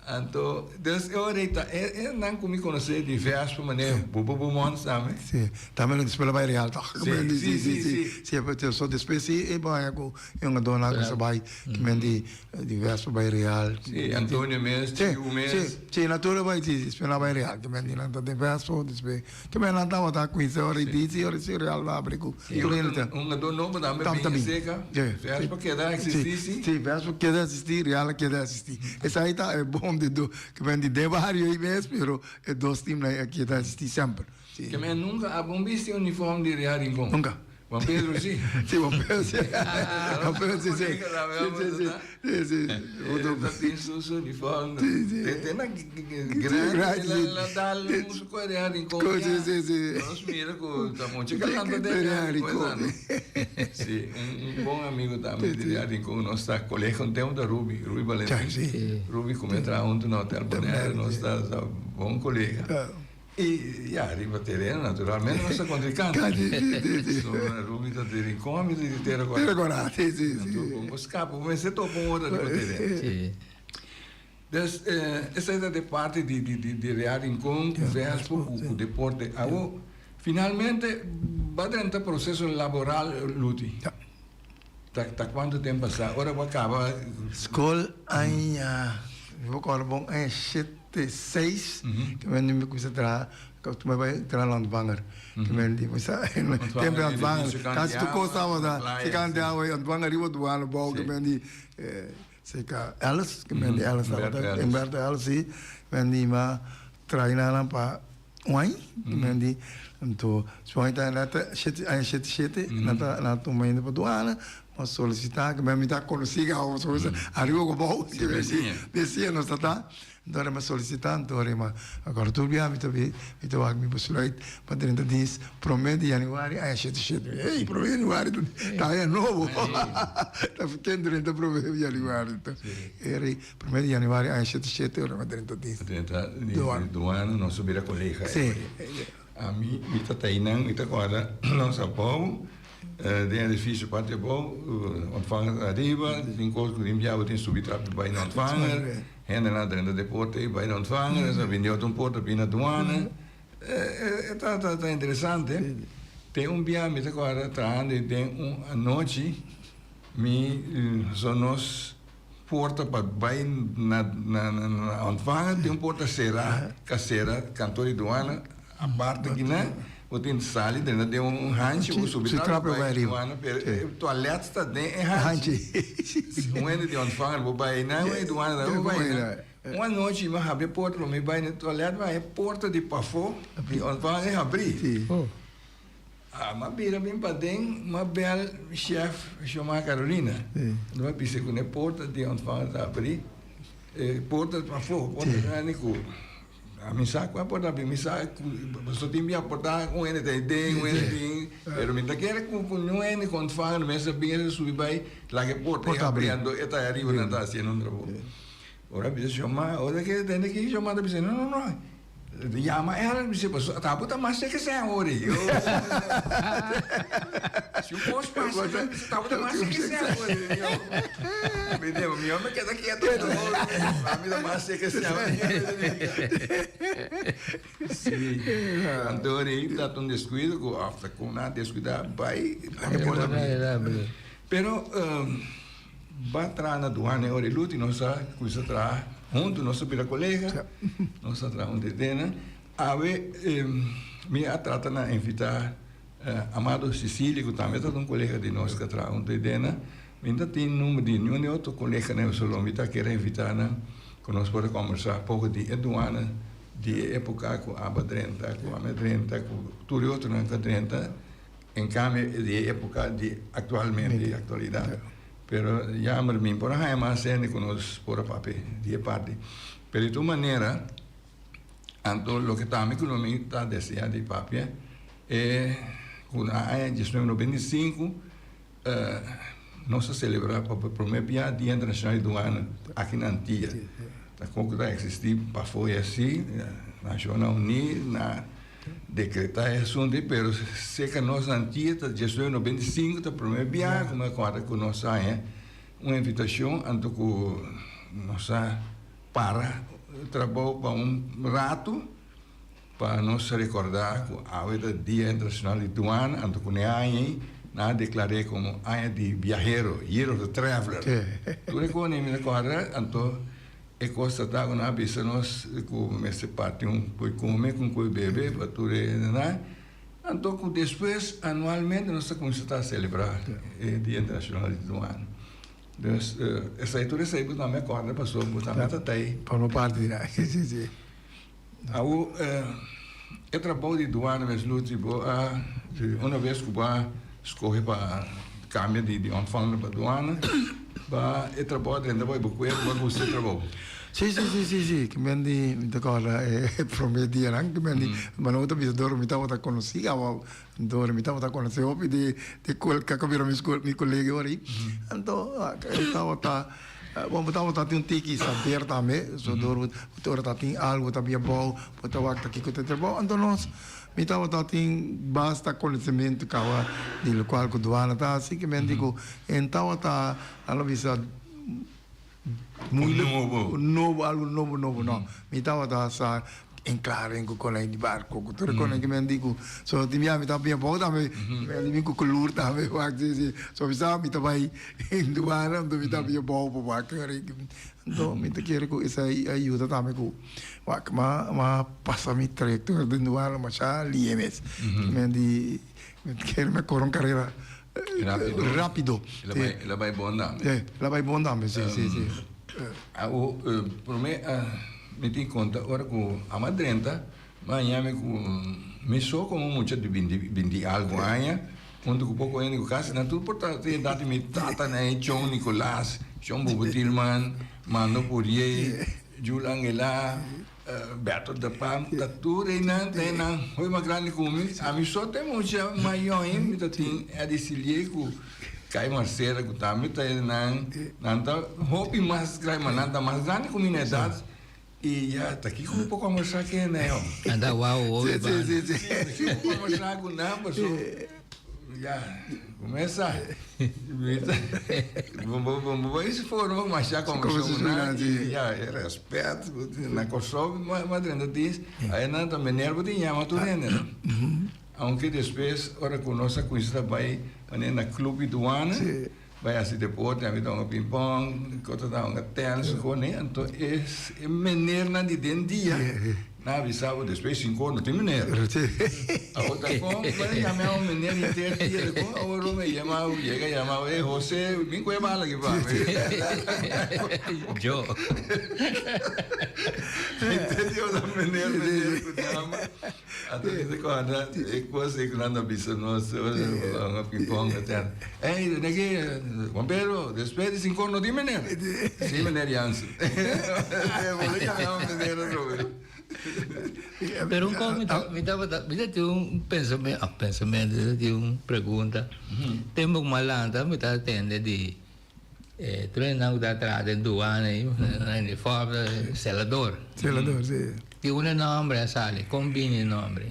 anto des e ora ei ta e nan ku mi konosé di Vespa manera Bubu Bumons tambe.
Si tambe lo despues lo bai Real tòg
Si si si si
si so despues si e baña ku e hungadónan ku sa bai kimen di Di Vespa bai Real.
Sí, Antonio mes, Chiu mes.
Sí, sí, nan tur a bai, sí, despues nan a bai Real. Ke men di nan ta den Vespa, despues ke men nan tabata kuinse ora i dici, ora si Real ta abri ku tur hende ta.
Un hungadó nobo tambe bin seka. Vespa keda eksistí, sí.
Sí, Vespa keda eksistí, Real a keda eksistí. Esei ta e bon di do, ke men di den bario ei mes, pero e dos teamnan a keda eksistí semper.
Ke men nunka a bon bisti uniform di Real Rincon.
Nunka.
Juan Pedro sí.
Sí, Juan Pedro sí. Juan Pedro sí, sí. Sí, sí, sí. Sí, sí.
Ta tin su su uniforme. Sí, sí. Te te na grandi la la dal un su kue Real Rincon.
Sí, sí, sí.
Nos mira ku ta mucha kalanta den Real Rincon. Sí, un bon amigo tambe di Real Rincon nos ta colega un tempo ta Ruby, Ruby Valentin.
Sí.
Ruby ku mi a traha hunto na Hotel Bonaire, nos ta bon colega. I ya, riba tereno naturalmente nos ta kontrinkante. So Ruby ta di Rincon, ami ta di Tera Kora.
Tera Kora, si, si, si.
Anto kon bo skapa, bo mester topa un otro riba tereno.
Si.
Dus esei ta de parti di di di Real Rincon ku Vespo ku ku deporte. Awo finalmente bo a drenta proseso laboral Luti.
Ya.
Ta ta kuantu tempu pasá ora bo a kaba?
Skol aña, mi por kòrda bon, aña shete seis, ke men mi kuminsá traha, mi bai traha na ontvanger. Ke men di kuminsá, tempu di ontvanger, kasi tur kos tabata, si kante awa e ontvanger riba duana abou, ke men di seka Ellis, ke men di Ellis tabata, Humberto Ellis, si, men di mi a traha nan pa. Wai, men di, anto su wai ta nata shete aña shete shete, nan ta nan tuma hende pa duana, ma solicita ke men mi ta konosi gau, so bisa ariba ku abou,
Si besiña.
Besiña nos ta ta, anto ora mi a solicita, anto ora mi a agora tur bia mi ta mi ta wak mi besluit pa drenta dies prome di januari aña shete shete, ey prome di januari ta aña nobo, ta ken drenta prome di januari, eri. Primer di januari aña shete shete ora mi a drenta di
Drenta di duana nos a bira colega.
Si.
Ami mi ta teinan mi ta corda nos abou den edificio parti abou ontvanger ariba tin cos cu tin biaha bo tin subi trapi bay na ontvanger hendenan a drenta den porta ey bay na ontvanger esaki a bini otro porta bini na duana e ta ta interesante te un biaha mi ta corda trahando den un anochi mi so nos. Porta pa bai na na ontvanger tin un porta sera ka sera kantor di duana aparte kinan bo tin sali drenta den un hanchi bo subi trapi bai duana pero e toilet ta den e hanchi un hende di ontvanger bo bai einan un hende di duana tambe bo bai einan un anochi mi a habri e porta pa mi bai na e toilet mi a haña e porta di pafó di ontvanger e habri. Ah, m'a bira bin paden, m'a bel chef Xiomara Carolina. Anto m'a bisa ku n'e porta di ontvanger ta abrí, e porta pafó, porta grandi ku mi sa ku a porta abrí, mi sa ku pasobra tin bia porta un hende ta den, un hende bin, pero mi ta kere ku niun hende ku ontvanger mester bin a subi bai laga e porta abrí, anto e ta ariba nan ta hasiendo un trabou. Ora a bisa Xiomara, ora ke tende ki Xiomara ta bisa, no, no, no. Yama Ellen mi si paso ta bo ta mas ke sen ori. Si un kos pasa mi si ta bo ta mas ke sen ori. Mi di mi me keda keto mi ta mas ke sen ori. Si anto ori ta un descuido ku of ta kon nan descuida bai pero Ba traha na duane ora e luti nos a cuminsa traha hunto, nos a bira colega, nos a traha hunto e dena. Awe mi a trata na invita Amado Cecilia cu tambe ta un colega di nos cu a traha hunto e dena. Mi no ta tin number di niun otro colega na Solo, mi ta kere invita nan cu nos por a combersa poco di e duana di e epoca cu aba drenta, cu ami a drenta, cu tur e otronan cu a drenta. En cambio di e epoca di actualmente, di actualidad. Pero jammer mi por a haña mas hende cu nos por a papia di e parti. Pero di tur manera, anto loke tambe cu mi ta desea di papia e cu na aña diesnuebe noventa i sinku nos a celebra pa prome bia Dia Internacional di Duana aki na Antia. Ta con cu ta existi pafo y asi, Nacionnan Uni na Decretá e asuntu ei, pero seca nos na Antia ta diesnuebe noventa i sinku ta prome biaha ku mi a kòrda ku nos haña un invitashon anto ku nos a para trabou pa un ratu pa nos rekòrdá ku awe ta Dia Internashonal di Duana anto ku n'e aña ei nan a deklar'é komo aña di biahero, Year of the Traveler. Tur e kos mi ta kòrda anto. E kos ta ta ku nan a bisa nos ku mester parti un koi kome ku un koi bebe pa tur e hendenan. Anto ku despues anualmente nos ta kuminsá ta selebrá e Dia Internashonal di Duana. Dus esei tur esei bo tambe a kòrda pasobra bo tambe ta ta ei.
Forma parti di nan, si si si.
Awo e trabou di duana mes Luchi bo a una bes ku bo a skohe pa kambia di ontvanger pa duana ba e trabou a drenta bo e bo kuerpo bo a gusta e trabou.
Si si si si si ki men di mi ta kòrda e promé dianan ki men di ma no ta bisa dor mi tabata konosí awa dor mi tabata konosé hopi di di kaka bira mi kolega ora ei anto tabata Bon, bo tabata tin un tiki saber tambe, so dor bo ora ta tin algo ta bia bou, bo ta wak ta kiko ta trabou. Anto nos, mi tabata tin basta konosementu kawa di lokual ku duana ta hasi, ke men di ku en tabata, nan lo bisa,
Moeilijk, Nobo.
nobo, algo nobo nobo, no. Mi tabata sa En klaren ku konai di barko ku tur e konai ki men di ku so tin bia mi ta bia bou tambe men di mi ku klur tambe wak si si so mi sa mi ta bai douane anto mi ta bia bou pa wak anto mi ta kere ku esei a yuda tambe ku wak ma ma pasa mi trayectoria den douane masha lie mes men di mi ta kere mi a kore un karera rapido
El a bai bon tambe.
El a bai bon tambe si si si.
Awo prome mi tin konta ora ku ama drenta mi a haña mi ku mi so komo mucha di binti binti algu aña huntu ku poko hende ku kasi nan tur por ta e edat di mi tata nan e Chon Nicolas, Chon Bobo Tilman, Mando Pourier, Jul Angela, Berto de Palm ta tur einan ta einan hopi mas grandi ku mi ami so ta e mucha mayoin mi ta tin Eddie Silier ku Kai Marcela ku tambe ta einan nan ta hopi mas grandi ma nan ta mas grandi ku mi na edat i ya ta kiko mi por kombersá ku hende ayo
Nan ta wou hopi
banda. Kiko mi por kombersá ku nan paso ya kumesa bo bai forma masha kombersá ku nan i ya e rèspèt na Kòrsou mi a drenta dis aye nan ta meneer bo tin yama tur hende no. Aunke despues ora ku nos a kuminsá ta bai manera na club di duana bai hasi deporte, ami ta hunga ping-pong, otro ta hunga tennis ku ne, anto e e menernan di den dia nan a bisa bo despues sinku or no tin mener. Awor ta kon bo a yama un mener henter dia ta kon awor bo me yama bo yega yama bo ey Jose bin ku e bala aki pa mi.
Yo.
Henter dia bo ta mener mener ku dama. Anto mi ta kòrda e kos ei ku nan ta bisa nos ora nos ta hunga ping-pong aten. Ey, de ki, Juan Pedro, despues di sinkor no tin meneer. Si, meneer Jansen. E bo lo yama meneer atrobe.
Pero un kos mi ta, mi tabata, mi ta tin un pensamentu, ah, pensamentu, mi ta tin un pregunta. Tempu ku mi a lanta mi ta tende di. Tur hendenan ku ta traha den duana ei, nan uniform, selador.
Selador, si.
Di unda e nomber a sali? Kon bini e nomber?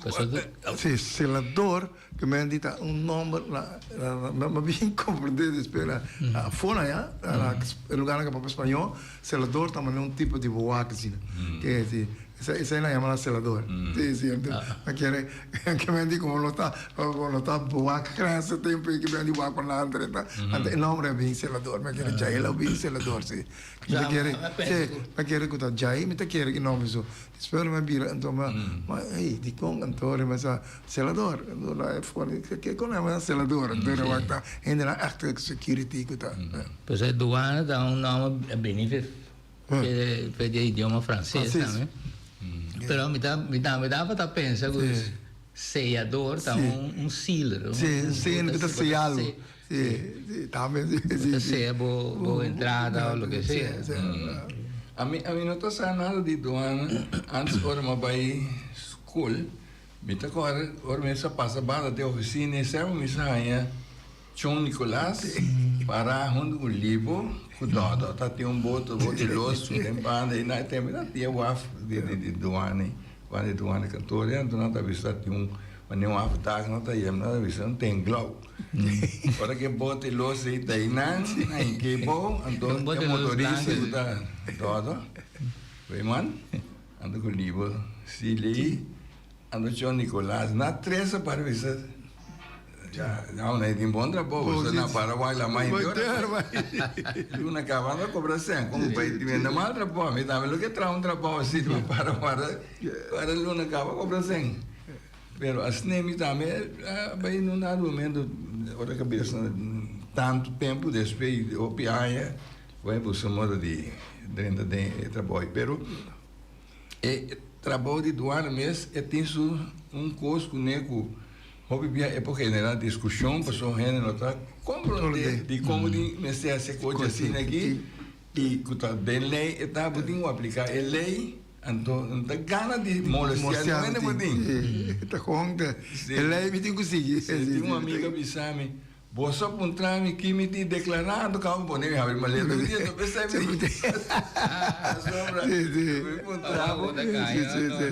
Pasobra. Si, selador, ke men di ta un nomber, mi a bin komprendé despues na afó na ya, na e lugarnan ku papia spañó, selador ta manera un tipo di wak asina. Ke si. Esei nan yama nan selador. Sí, sí. Anto, a kere, ke men di como no ta, no ta wak grasa tempo ei ke men di wak pa nan drenta. Anto e nomber a bin selador. Mi a kere Jael a bin selador, sí. Mi ta kere, sí, mi a kere ku ta Jai, mi ta kere ki nomber so. Despues mi a bira, anto mi a, ma ey, dikon anto mi a sa selador. Anto nan e for, ke kon nan yama nan selador? Anto nan wak ta hendenan ègt security ku ta.
Pues e duana ta un nomber bini. Fe di idioma frances tambe. Pero mi ta mi tambe tabata pensa ku sellador ta un sealer.
Si, un sealer ku ta sella algu. Si, si, tambe si, si.
Ta sella bo bo entrada o loke sea.
Ami ami no ta sa nada di duana antes ora mi a bai skol mi ta kòrda ora mi sa pasa banda den ofisina i semper mi sa haña Chon Nicolas para huntu ku Libo ku Dodo ta tin un boto boto los den banda i na e tempu nan tin e waf di di duane banda di duane kantoor ya anto nan ta bisa tin un manera un afdak nan ta yama nan ta bisa un tenglou ora ku e boto los ei ta einan nan hinka e bou anto e motorista ku ta Dodo Rayman anto ku Libo Siley anto Chon Nicolas nan tres a para bisa. Ya, ya una tin bon trabou, bo na Paraguay la mai ora. Luna caba no cobra cen, como pa tin hende mal trabou, mi tambe lo ke traha un trabou asi pa Paraguay, ora luna caba cobra cen. Pero asina mi tambe a bay en un dado momento, ora ke bes tanto tempo despues di hopi aña, bay busca modo di drenta den e trabou, pero E trabou di duana mes e tin su un kos kuné ku hopi bia e por generá diskushon pasobra hende no ta komprondé di komo di mester hasi e kochi asina aki i ku ta den lei e ta bo tin ku apliká e lei anto no ta gana di molestiá niun hende bo tin.
Ta kon e lei mi tin ku sigui.
Tin un amiga bisa mi Boso a puntra mi ki mi tin deklará, anto kaba pone mi habri maleta un dia, no pensá mi pasobra mi puntra bo,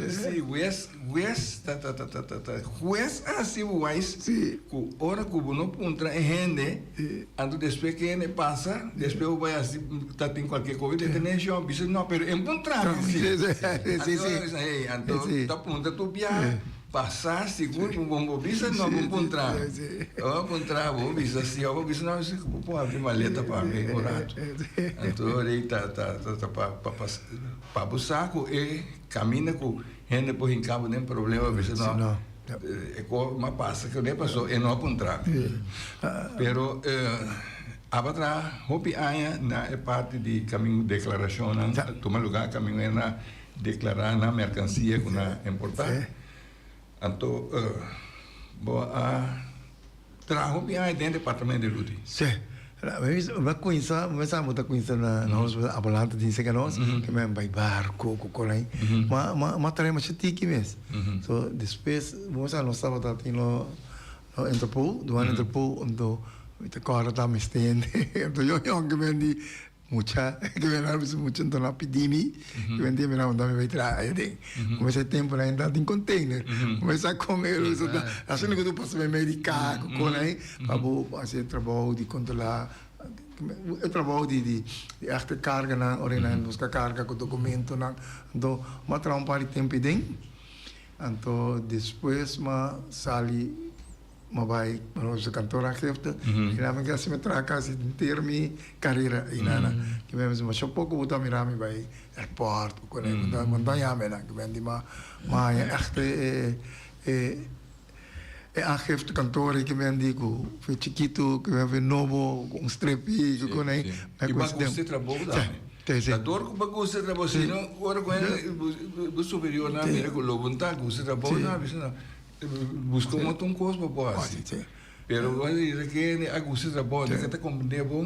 si wes wes ta ta ta ta ta hues a hasi bo wais ku ora ku bo no puntra e hende, anto despues ku e hende pasa, despues bo bai hasi ta tin kualke kosa deteneshon, bisa no pero e puntra mi si, anto ora bisa hey anto ta puntra tur biaha. Pasa sigur ku bo bisa no bo puntra bo puntra bo bisa si bo bisa no si bo por habri maleta pa mi un rato anto rei ta ta ta pa pa pa bo sa ku e kaminda ku hende por hinka bo den problema bisa no e ko mas pasa ku ne paso e no a puntra pero aba traha hopi aña na e parti di kaminda deklarashonnan tuma luga kaminda na Deklará nan merkansia ku nan a importá. Anto bo a traha hopi aña den departamento di Rudy.
Sí. Mi a kuminsá, mi sa bo ta kuminsá na nos abolante tin serka nos, ke men bai barko ku kos ai. Ma ma traha masha tiki mes. So despues bo sa nos tabata tin lo Interpol, duana Interpol, anto mi ta kòrda ta mi stende. Anto yo yòn ke men di Mucha ke mi a bisa mucha nton a pidi mi ke mi a mira unda mi bai traha aden. Kumesa e tempo nan ta tin container. Kumesa kon e usa ta asina ku tu pasa meimei di kaha ku kon ai pa bo hasi e trabou di kontrola e trabou di di èkte karganan ora nan buska karga ku dokumentonan. Anto mi a traha un par di tempo aden anto despues mi a sali. Mi a bai nos kantoor aangifte i nan mi kasi mi traha kasi henter mi karera ei nan. Ki mi a bisa masha poko bo ta mira mi bai airport ku kos ei. Bo ta yama einan. Ki mi di ma haña ègt e e aangifte kantoor ei ki mi a di ku fu chikitu ki mi a bai nobo ku un strepi ku kos ei.
I bo a gusta e trabou tambe. Ta dor ku bo a gusta e trabou sino ora ku bo superiornan mira ku lo bo no ta gusta e trabou nan a bisa no. Buska un otro kos pa bo hasi. Pero bo a bisa ke hende a gusta trabou, hende ke ta komprendé bo,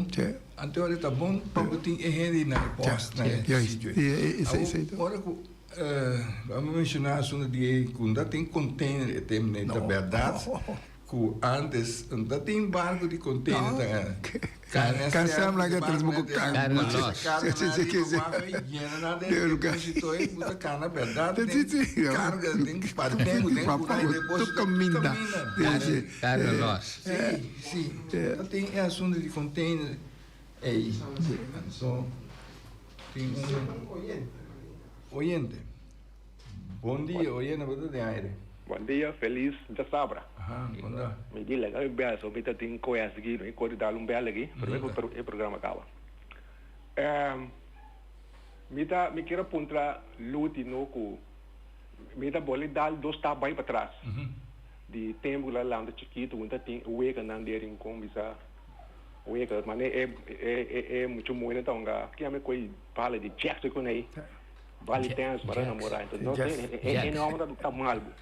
anto ora ta bon pa bo tin e hende na e pòst, na e sitio ei. Awor, ora ku bo a menshoná asuntu di e ku no ta tin container e tempu nei, ta bèrdat ku ántes no ta tin barku di container ta.
Carne la que tres buco
carne.
Sí, sí, sí, sí.
Carne berdad.
Sí, sí.
Carga, den paden, den
Tu caminda. Sí,
Carga los.
Sí, sí. Tin e asunto di container. Ey. So, tin un oyente. Bon dia, oyente, bo ta den aire.
Bon dia, felis djasabra.
Aha, kon ta?
Mi di laga mi bel, so mi ta tin koes aki, mi kore dal un bel aki, prome ku e programa kaba. Mi ta, mi kier a puntra Luti no ku mi ta boli dal dos stap bai patras di tempu ku la lanta chikitu ku mi ta tin e weganan den Rincon bisa wega mane e e e mucha muhé ta hunga kiami koe bala di jacks ku nei. Bali tens para namorá. Entonces no e e e homber ta malbo.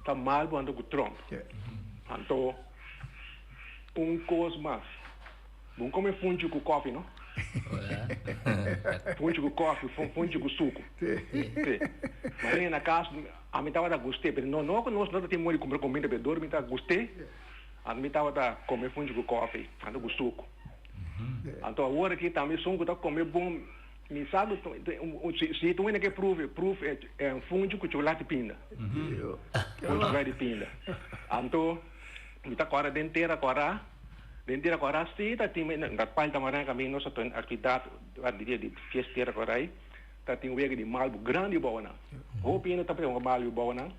Ta malbo anto ku Trump. Anto un kos mas. Bon kome funchi ku kofi no. Funchi ku kofi, funchi ku suku. Si. Ma na kas ami tabata gust'é pero no no ku nos no ta tin modo di kumpra kuminda pero dor mi ta gust'é anto mi tabata kome funchi ku kofi anto ku suku. Anto awor aki tambe esun ku ta kome bon. Mi sa ku si tu wende ke pruf, pruf e funchi ku chocolate pinda. Funchi chocolate pinda. Anto mi ta kòrda den tera kòrá, den tera kòrá si ta tin na palta maran kaminda nos ta tene aktividat di dia di fiesta tera kòrá ei, ta tin wega di malbu grandi bou nan. Hopi hende ta pega hunga malbu bou nan.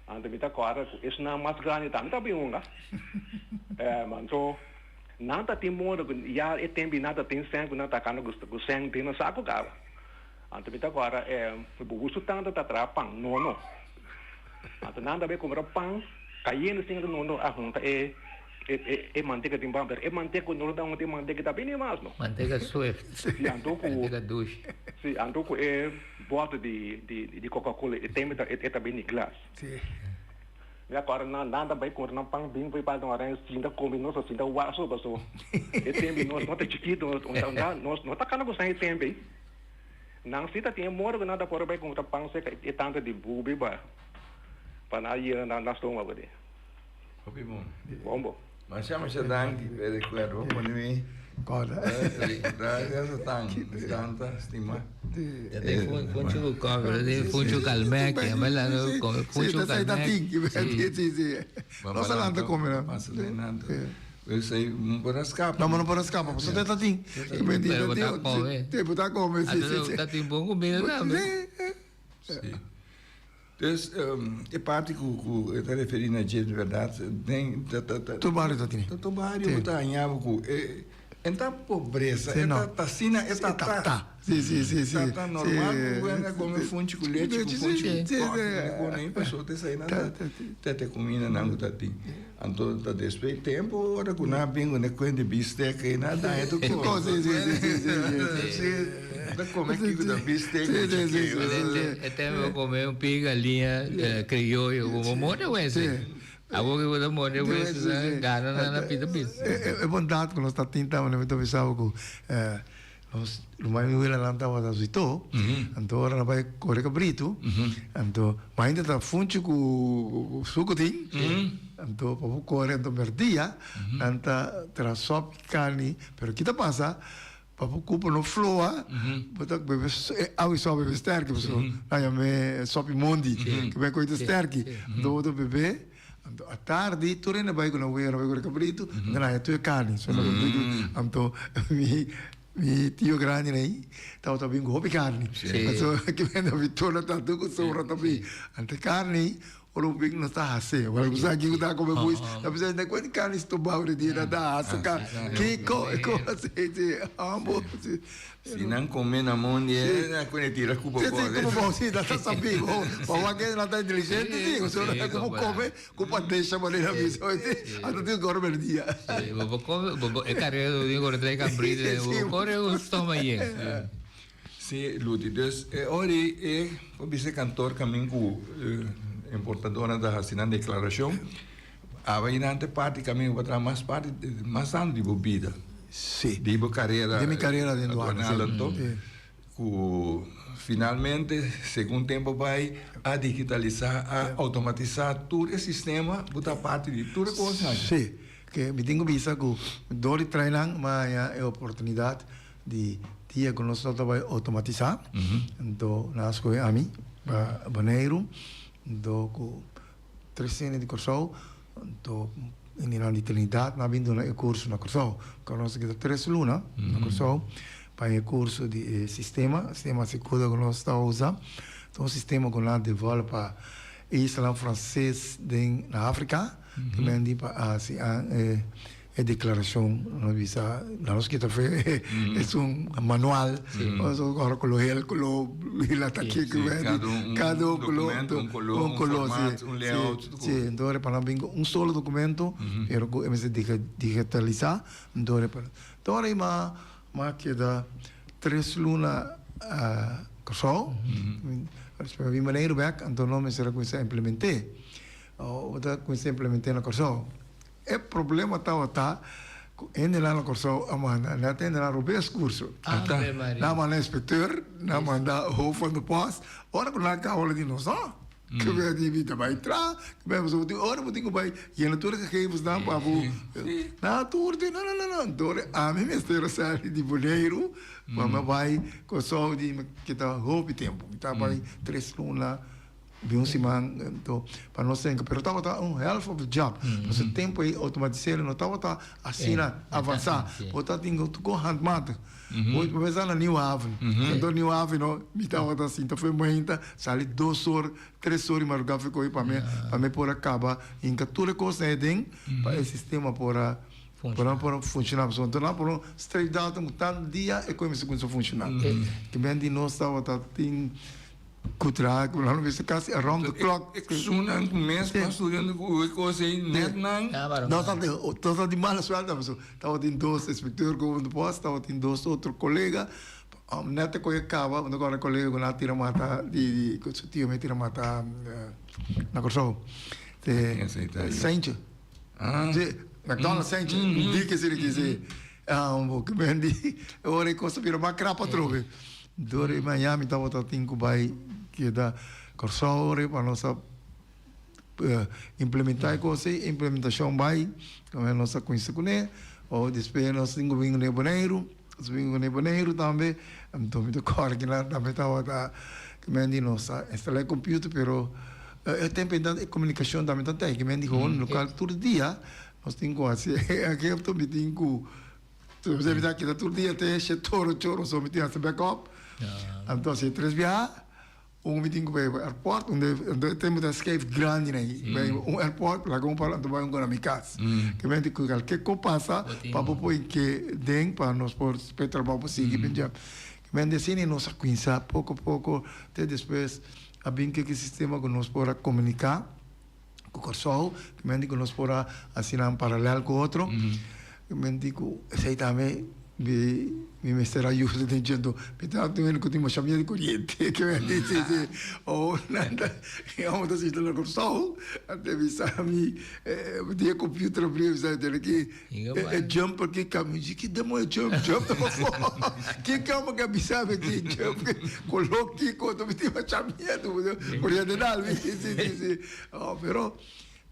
Anto mi ta kòrda ku esnan mas grandi tambe ta bin hunga. Anto. Nan ta tin moda ku ya e tempu nan ta tin sèn ku nan ta kanda ku sèn den nan saku kaba. Anto mi ta kòrda e bo gustu tantu ta traha pan nono. Anto nan ta bai kumpra pan kayente sin ku nono a hunta e e manteka den pan pero e manteka ku nono ta hunta e manteka ta bini mas no.
Manteka swift.
Si anto ku
Manteka dushi.
Si anto ku e bòter di di coca cola e tempu e ta bini glas. Mi a kòrda nan nan ta bai kontra nan pan bin fo'i parti un aren sinta komi nos a sinta waso paso e tempu nos no ta chikitu nos no ta kanda ku san e tempu ei nan si ta tin e modo ku nan ta por bai kontra pan seka e tanta di bubi pa pa nan yena nan stomago di.
Hopi bon.
Bon bo.
Masha masha danki p'e rekuerdo. Bo pone mi
Kòrda.
Gracias tan tanta stima.
Ya tin funchi ku kòfi, ya tin funchi ku kalmèk, ya me la no kome funchi ku kalmèk.
Si, si, si. Nos a lanta kome nan.
Pasa den nan. Esei no por a skapa.
No, no por a skapa, pasobra ta tin.
Pero bo ta kome.
Bo ta kome, si, si, si.
Ta tin bon kumida tambe.
Si. Dus e parti ku ku e ta referí na dje di bèrdat den ta ta ta.
Tur bario ta tene.
Tur bario bo ta haña bo ku e e ta pobresa e ta ta asina e ta ta.
Si si si si.
Ta ta normal ku bo a kome funchi ku lechi ku funchi ku kòfi ku kone pasobra ta esei nan ta ta te kumindanan ku ta tin. Anto ta despues tempu ora ku nan a bin ku e kuent di bistek ei nan a daña tur kos.
Si si si si si
si. Ta kome kiko ta bistek ku chikeo.
E tempu bo kome un pig galiña krioyo ku bo more wese. Awor ku bo ta more wese nan gana nan a pita pita.
E bondat ku nos ta tin tambe mi ta bisa bo ku nos ruman mi welanan tabata asito anto ora nan bai kore kabritu anto mainta ta funchi ku suku tin anto pa bo kore anto merdia nan ta traha sòpi karni pero kita pasa pa bo kupo no floa bo ta bebe awa di sòpi bebe sterki pasobra nan yam'e sòpi mondi ke men koe ta sterki anto bo ta bebe. Anto atardi tur hende bai ku nan wea, nan bai ku nan kabritu, nan haña tur e karni. So nan kabritu, anto mi mi tio grandi nei tabata bin ku hopi karni. Anto ki mende hopi tur nan ta tur ku sobra ta bin. Anto e karni ora bo bin nos ta hase. Wèl bo sa kiko ta kome buis, ta bisa hende kuantu karni stobá ora di nan ta hase karni. Kiko e kos ei si ambo si.
Si nan come na mondi e nan kune tira cupo
Si, si, cupo bo, si, nan ta sabi bo. Pa wak e nan ta inteligente, si. Pasobra nan como come cu pandesha manera bisa, si. Anto tin goro merdia.
Si, bo por come, bo por, e carera bo tin gore trae cabrito, bo por core un stoma yen.
Si, Luti, dus e ora ei e por bisa e kantor kamin ku importadornan ta hasi nan deklarashon, aba ei nan ta parti kamin ku bo traha mas parti, mas tantu di bo bida.
Si.
Di bo karera.
Di mi karera den duana, si.
Aduanal anto, ku finalmente segun tempu bai a digitalisá, a outomatisá tur e sistema, bo ta parti di tur e kosnan.
Si. Ke mi tin ku bisa ku dor di trainan mi a haña e oportunidat di dia ku nos tabata bai outomatisá. Anto nan a skohe ami pa Boneiru, anto ku tres hende di Kòrsou, anto hendenan di Trinidad nan a bin duna e kurso na Kòrsou. Ku nos a keda tres luna na Kòrsou pa e kurso di e sistema, sistema Sekuda ku nos ta usa. Ta un sistema ku nan a develop pa e islanan franses den na Afrika. Ke men di pa hasi e deklarashon, nos bisa, na nos kita fe es un manual, ora ku lo hel, ku lo hila ta ki, ku men di, kada un documento,
un koló, un formato, un layout,
si, enton ora pa nan bin ku un solo documento, pero ku e mester digitalisá, enton ora pa, enton ora mi a keda tres luna Kòrsou, despues mi a bin Boneiru bèk, anto nos mester a kuminsá implement'é. Bo ta kuminsá implement'é na Kòrsou. E problema tabata ku hendenan na Kòrsou a manda nèt hendenan robes kurso. Nan a manda inspekteur, nan a manda hoofd van de post. Ora ku nan a kaba lo di nos no. Ke bia di mi ta bai tra, ke bia pasobra tin ora bo tin ku bai yena tur e gegevensnan pa bo. Nan tur di no no no no. Dor ami mester a sali di Boneiru pa mi a bai Kòrsou di mi kita hopi tempu. Mi ta bai tres luna. Di un siman anto pa nos tenga pero tabata un helft of the job pasobra e tempo ei automatiseren no tabata asina avansa bo ta tin ku tuko handmatig bo bo mester na Nieuwe Haven anto Nieuwe Haven no mi tabata sinta for mainta sali dos or tres or di madruga for kohe pa mi pa mi por a kaba hinka tur e kosnan ei den pa e sistema por a por a por a funshoná pasobra anto nan por un streep datum ku tal dia e kohe mester kuminsá funshoná kimen di nos tabata tin. Ku traha ku nan lo mester kasi around the clock.
Esunnan ku mes pa studia ku e kos ei net nan.
No ta di mala suerte pasobra tabatin dos inspecteur ku de post tabatin dos otro kolega net e koe kaba mi ta kòrda e kolega ku nan a tira mata di ku su tio mi a tira mata na Kòrsou Seintje McDonald's Seintje di ke si ki si bendi ora e kos a bira mas krap atrobe. Dor e maña mi tabata tin ku bai keda Kòrsou ora pa nos a implementá e kos ei, implementashon bai, nos a kuminsá kuné, o despues nos tin ku bin kuné Boneiru, nos bin kuné Boneiru tambe, anto mi ta kòrda kinan tambe tabata kimen di nos a instalá e computer pero e tempu ei e komunikashon tambe ta tei kimen di gewoon lokal tur dia nos tin ku hasi e mi tin ku Entonces mi ta keda tur dia te she toro choro so mi tin hasi backup. Anto hasi tres biaha, un mi tin ku bai airport, un de tempo ta schijf grandi nan bai un airport laga un para anto bai un na mi kas. Ke mente ku kalke kos pasa pa bo por ke den pa nos por pe trabou por sigui penja. Ke mente asina nos a kuminsa poko poko te despues a bin ke sistema ku nos por a komunika. Ku Kòrsou, ke men di ku nos por a hasi nan paralèl ku otro, ke men di ku esei tambe mi mi mester a yuda den djento. Mi ta tin hende ku tin masha miedu di koriente, ke men di si si oh nan ta e hòmber ta sinta na Kòrsou, a ta bisa mi di e computer a bria bisa mi tene ki E jumper ki kami di ki demoño jump jump ta pafó ki kama ke a bisa mi ki jump koló kiko to mi tin masha miedu koriente dal mi si si si si oh pero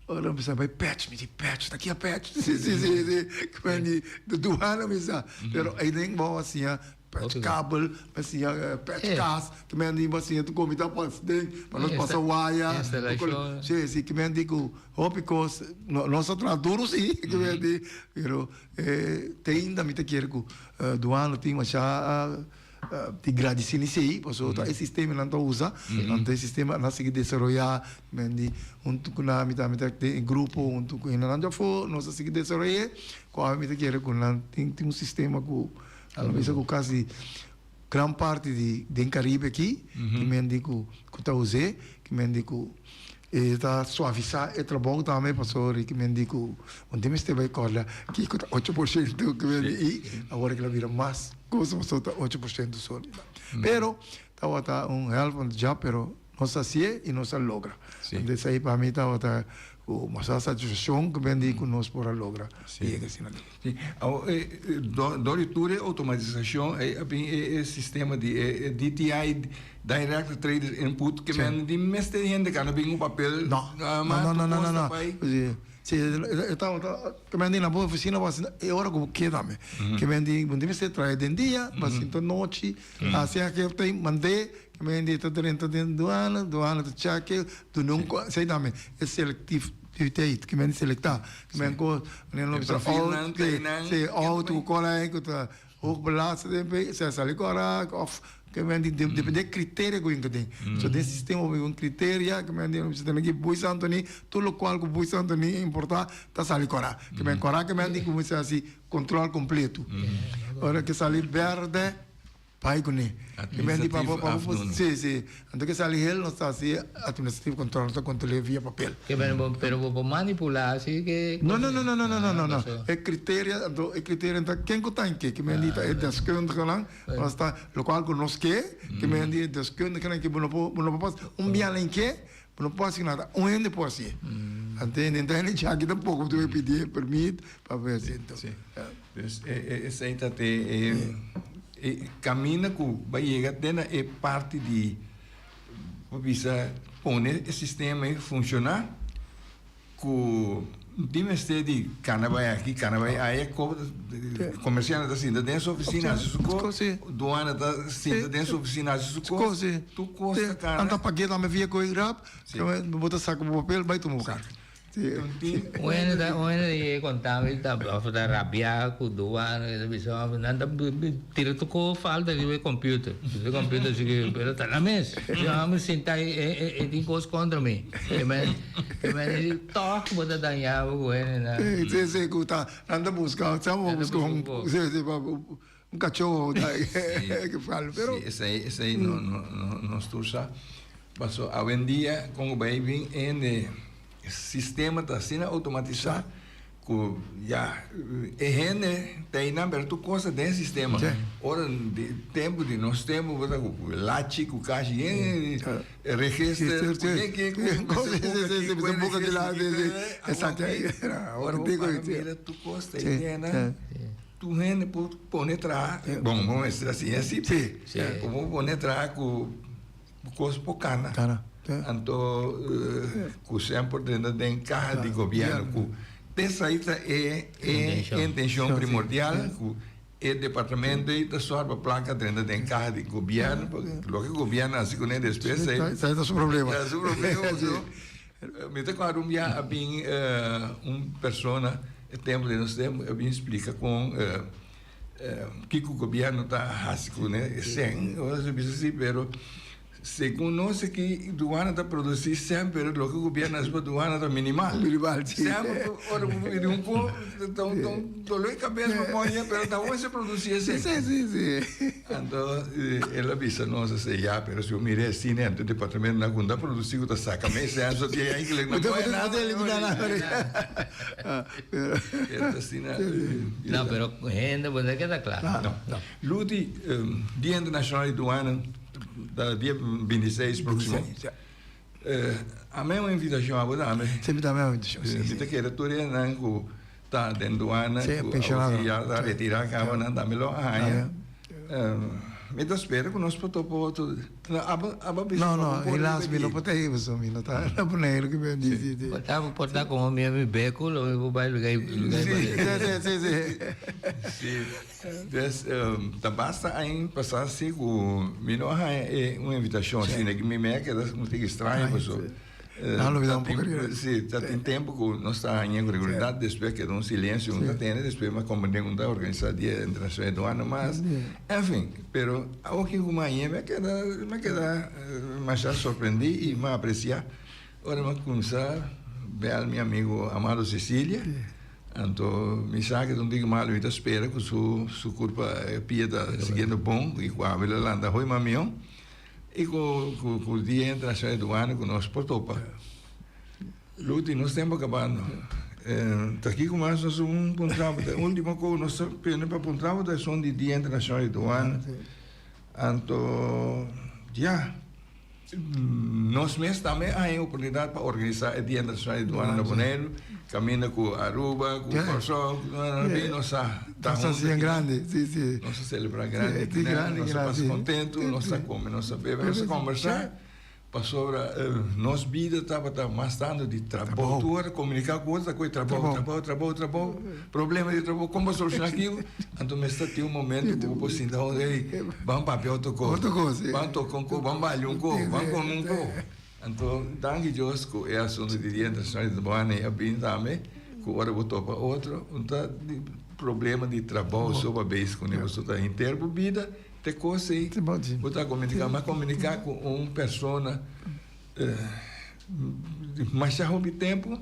ora mi bisa bai patch mi di patch ta kia patch si si si si kimen di duana mi sa pero aiden bo a siña Patch kabel, pa siña patch kas, ki men di pa siña tur komi ta pas den, pa nos pasa waya. Si, si, ki men di ku hopi kos, nos a traha duru si, ki men di, pero te ainda mi ta kere ku duano tin masha di gradisi ni esei, pasobra ta e sistema nan ta usa, anto e sistema nan a sigui desaroyá, ki men di huntu ku nan mi tambe ta den e grupo huntu ku hendenan di afó, nos a sigui desaroy'é, ku awe mi ta kere ku nan tin un sistema ku. A lo bisa ku kasi gran parti di den Karibe aki ki men di ku ku ta us'é, ki men di ku e ta suavisá e trabou tambe pasobra ki men di ku un tin mester bai kòrda kiko ta 8% ki men di i awor kila bira mas kos pasobra ta 8% so. Pero tabata un hèlp on the job pero Nos a hasié i nos a logra. Anto esei pa mi tabata ku masha satisfakshon ku mi di ku nos por a logra yega asina leu.
Sí. Awor, dor di tur e outomatisashon ei a bin e sistema di e DTI, Direct Traders Input, ke men di mester hende ka no bin ku papel.
No, no, no, no, no, no. Si e tabata ke men di na bo oficina bo haci e ora ku bo ke tambe. Ke men di bo mester traha den dia, bo sinta nochi, hasi aki of ta mand'é, ke men di ta drenta den duana, duana ta chèk'e, duna un esei tambe e selectiviteit, ke men di selektá, ke men ku manera lo bisa outo ku kòrda ku ta Hoog belast den sa sali kora of ke men di depende e criteria ku yinka den. So den sistema bo un criteria ke men di si tene ki Buis Antony tur lokual ku Buis Antony importa ta sali kora. Ke men kora ke men di ku mester hasi control completo. Ora ke sali berde bai kuné. Ke men di pa bo pa bo si si anto ke sali hel nos ta hasi administrativo control nos ta control'é via papel.
Ke men bo pero bo por manipulá asi ke
No no no no no no no no e criteria anto e criteria ta ken ku ta en ke ke men di ta e deskundigenan nos ta lokual ku nos ke ke men di e deskundigenan ke bo no por bo no por pas un biaha en ke bo no por hasi nada un hende por hasié anto hende ta hende chaki tampoco bo tin ku pidi permit pa por hasi anto.
Si dus esei ta te e kaminda ku bo a yega te na e parti di Bo bisa pone e sistema ei funciona cu tin mester di cana bay aki, cana bay aya, comerciante ta sinta den su oficina haci su cos, duana ta sinta den su oficina haci su cos, tur cos ta cana.
Nan ta pagu'e tambe via cu e grab, bo ta saca bo papel bay tuma bo carta.
Un hende ta un hende ta yega konta mi ta of ta rabia ku duana e ta bisa nan ta tira tur kos falta riba e computer e computer si ke pero ta nan mes yo mi sinta e e tin kos kontra mi e men e men di tòg bo ta daña bo ku hendenan.
Si si ku ta nan ta buska sa bo buska un si si un kachó ke fal pero.
Si esei esei no no nos tur sa paso awendia kon ku bai bin hende. E sistema ta asina automatisá ku ya e hende ta einan pero tur kos ta den e sistema. Ora di tempu di nos tempu bo ta ku lachi ku kashi yen register ku yen ken ku mester buka aki ora bo para mira tur kos ta ei den tur hende por pone traha bon bo mester hasi asi bo pone traha ku Kos por kana. Anto ku semper drenta den kaha di gobièrnu ku esei ta e intenshon primordial ku e departamento ei ta sòru pa plaka drenta den kaha di gobièrnu pasobra loke gobièrnu hasi kuné despues
ei ta su problema.
Ta su problema. Mi ta kòrda un bia a bin un persona e tempu di nos tempu a bin splika kon Kiko gobierno ta hasi ku e sèn? Ora su bisa si, pero segun nos aki duana ta produsi sèn, pero loke gobierno hasi pa duana ta minimal.
Minimal, si.
Sèn ora bo bini un ko ta un dolor di kabes pa pone, pero ta hopi se produsi e sèn.
Si, si, si.
Anto el a bisa nos así, ya, pero si bo mira e asina, anto departamento nan ku ta produsi ku ta saka mes sèn, so tin eigenlijk no pone nada.
Bo ta elimina nada.
No, pero hende bo ta keda kla.
No. Luti, Dia Internacional di Douane ta dia 26 proximo. Ame un invitacion abo tambe.
Si, mi tambe un invitacion.
Si. Mi ta kere tur esnan ku ta den douane, ku ya ta retira kaba nan tambe lo a haña. Mi ta spera ku nos por topa otro. Abo abo bisa
No, no, helaas mi no por ta ei pasobra mi no ta na Boneiru ki mi di si si.
Por ta por ta komo mi mi beku lo mi por bai luga luga
Si si si si.
Si des ta basta aña pasa si ku mi no a haña e un invitashon asina ki mi me a keda un tiki straño pasobra.
Nan lubida un poco.
Si, ta tin tempo cu nos ta haña cu regularidad, despues keda un silencio, un ta tene, despues mas comprende un ta organisa Dia Internacional di Douane mas, en fin, pero awoki cu mi haña mi a keda, mi a keda masha sorprendi y mi a aprecia ora mi a cuminsa bel mi amigo Amado Cecilia, anto mi sa cu ta un tiki malo, mi ta spera cu su su curpa e pia ta siguiendo bon y cu awe lo lanta hoy mamion. I ku ku dia internashonal di duana ku nos por topa. Luti, nos tempu a kabando. Ta kiko mas nos un puntra bo? E ultimo ku nos ta pende pa puntra bo ta esun di dia internashonal di duana. Anto, ya, nos mes tambe a haña oportunidat pa organisá e dia internashonal di duana na Boneiru, kaminda ku Aruba, ku Kòrsou, ku nos a
ta huntu aki.
Nos a celebra grandi, nos a pasa contento, nos a come, nos a bebe, nos a conversa. Pasobra nos bida tabata mas tantu di trabou. Tur ora komuniká ku otro ta koe trabou, trabou, trabou, trabou. Problema di trabou, kon bo solushoná kico? Anto mester tin un momento ku bo por sinta huntu, ey, ban papia otro kos, ban toka un kos, ban balia un kos, ban kome un kos. Anto danki Dios ku e asuntu di Dia Internashonal di Trabou a bini tambe, ku ora bo topa otro, un ta di problema di trabou so pa bezig kuné, pasobra ta henter bo bida. Te kos ei bo ta komuniká, ma komuniká ku un persona masha hopi tempu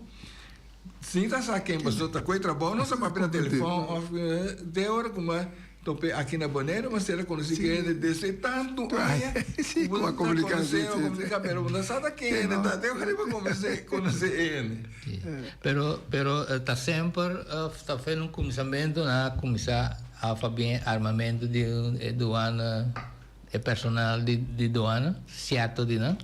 sin ta sa ken pasobra ta koe trabou nos a papia na telefòn òf te ora ku mi a top'é aki na Boneiru mi a sera konosí ku hende desde tantu aña ku bo ta konosé a komuniká pero bo no sa ta ken hende ta te ora bo konosé e hende.
Pero pero ta semper ta fen un kuminsamentu nan a kuminsá Afa bien armamento di e douane, e personal di di douane, cierto di nan?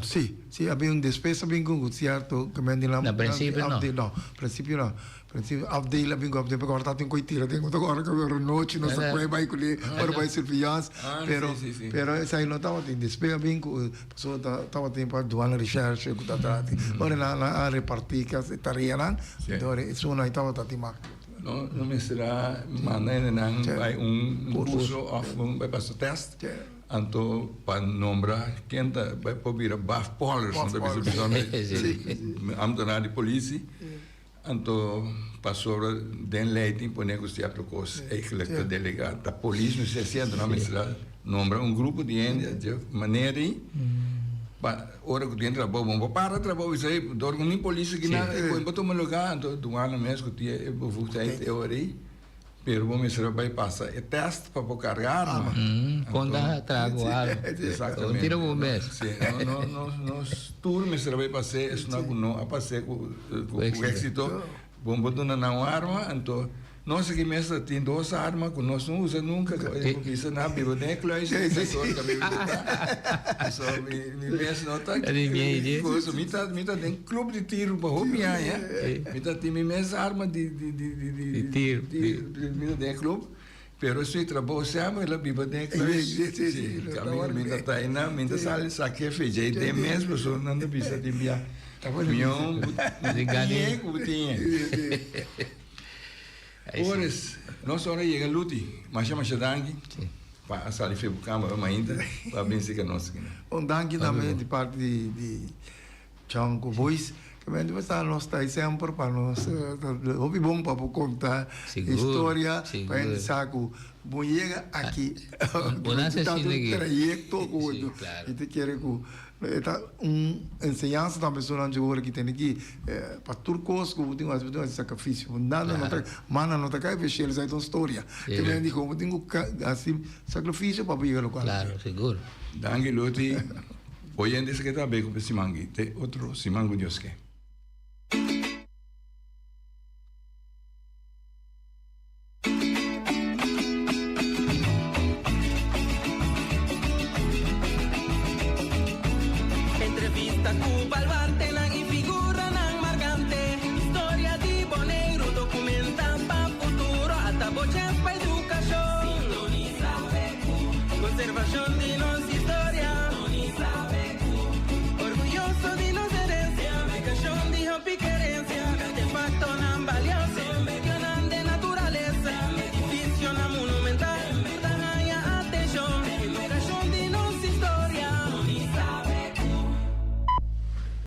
Si, si a bin despues a bin cu cierto cu men di nan.
Na principio no.
No, principio no. Principio afdeel a bin cu afdeel porque ora tabatin cu tira den otro ora cu ora nochi nos ta coge bay cune ora bay surveillance pero pero esai no tabatin despues a bin cu pasobra tabatin pa douane recherche cu ta trati ora nan a reparti e tareanan entonces esun tabata tin mas.
No no mester a manda hendenan bai un curso of un bai pasa test anto pa nombra ken ta bai por bira bafpollers nan ta bisa bisa ambtenaar di politie anto pasobra den ley tin pone cu cierto cos eigenlijk ta delega ta polis mester haci anto nan mester a nombra un grupo di hende dje manera ey pa ora cu tin trabou bo no por para trabou bisa ey dor cu mi polis aki nan e por tuma lugar anto duana mes cu tin e bevoegdheid e ora ey pero bo mester a bay pasa e test pa bo carga arma.
Con ta trago algo.
Exactamente.
Tira bo mes.
Si no no nos tur mester a bay pase esnan cu no a pase cu exito Bon bo duna nan un arma, anto nos aki mes ta tin dos arma ku nos no usa nunka, ku e bo bisa nan biba den e kluis i ta sor ta biba den ta. So mi mi mes no ta kosa, mi ta mi ta den club di tiro pa hopi aña, mi ta tin mi mes arma di di di di di
tiro,
mi ta den e club, pero su trabou semper el a biba den e kluis, si, mi ta ta einan, mi ta sali saki e fecha ei den mes pasobra nan ta bisa tin bia. Mion bu ku bu tin e. Boris, nos ora yega Luti, masha masha danki pa a sali fe bu kamba mainta pa bin sika nos aki.
Un danki tambe di parti di di Chanco Boys, ke men di sa nos ta semper pa nos hopi bon pa por konta historia pa hende sa ku bo yega aki tantu trayekto ku mi ta kere ku E ta un enseñansa tambe esunnan dje ora ki tene ki pa tur kos ku bo tin ku hasi bo tin ku hasi sakrifisio bo nada no ta mana no ta kai pa e shelu esei ta un storia ke men di ku bo tin ku hasi sakrifisio pa bo yega lokual.
Klaro sigur.
Danki Luti. Oyentes ke ta be ku siman aki te otro siman ku Dios ke.
Entrevista ku baluartenan i figuranan markante. Historia di Boneiru dokumentá pa futuro. Ata bo chèns pa edukashon. Sintonisa BQ. Konservashon di.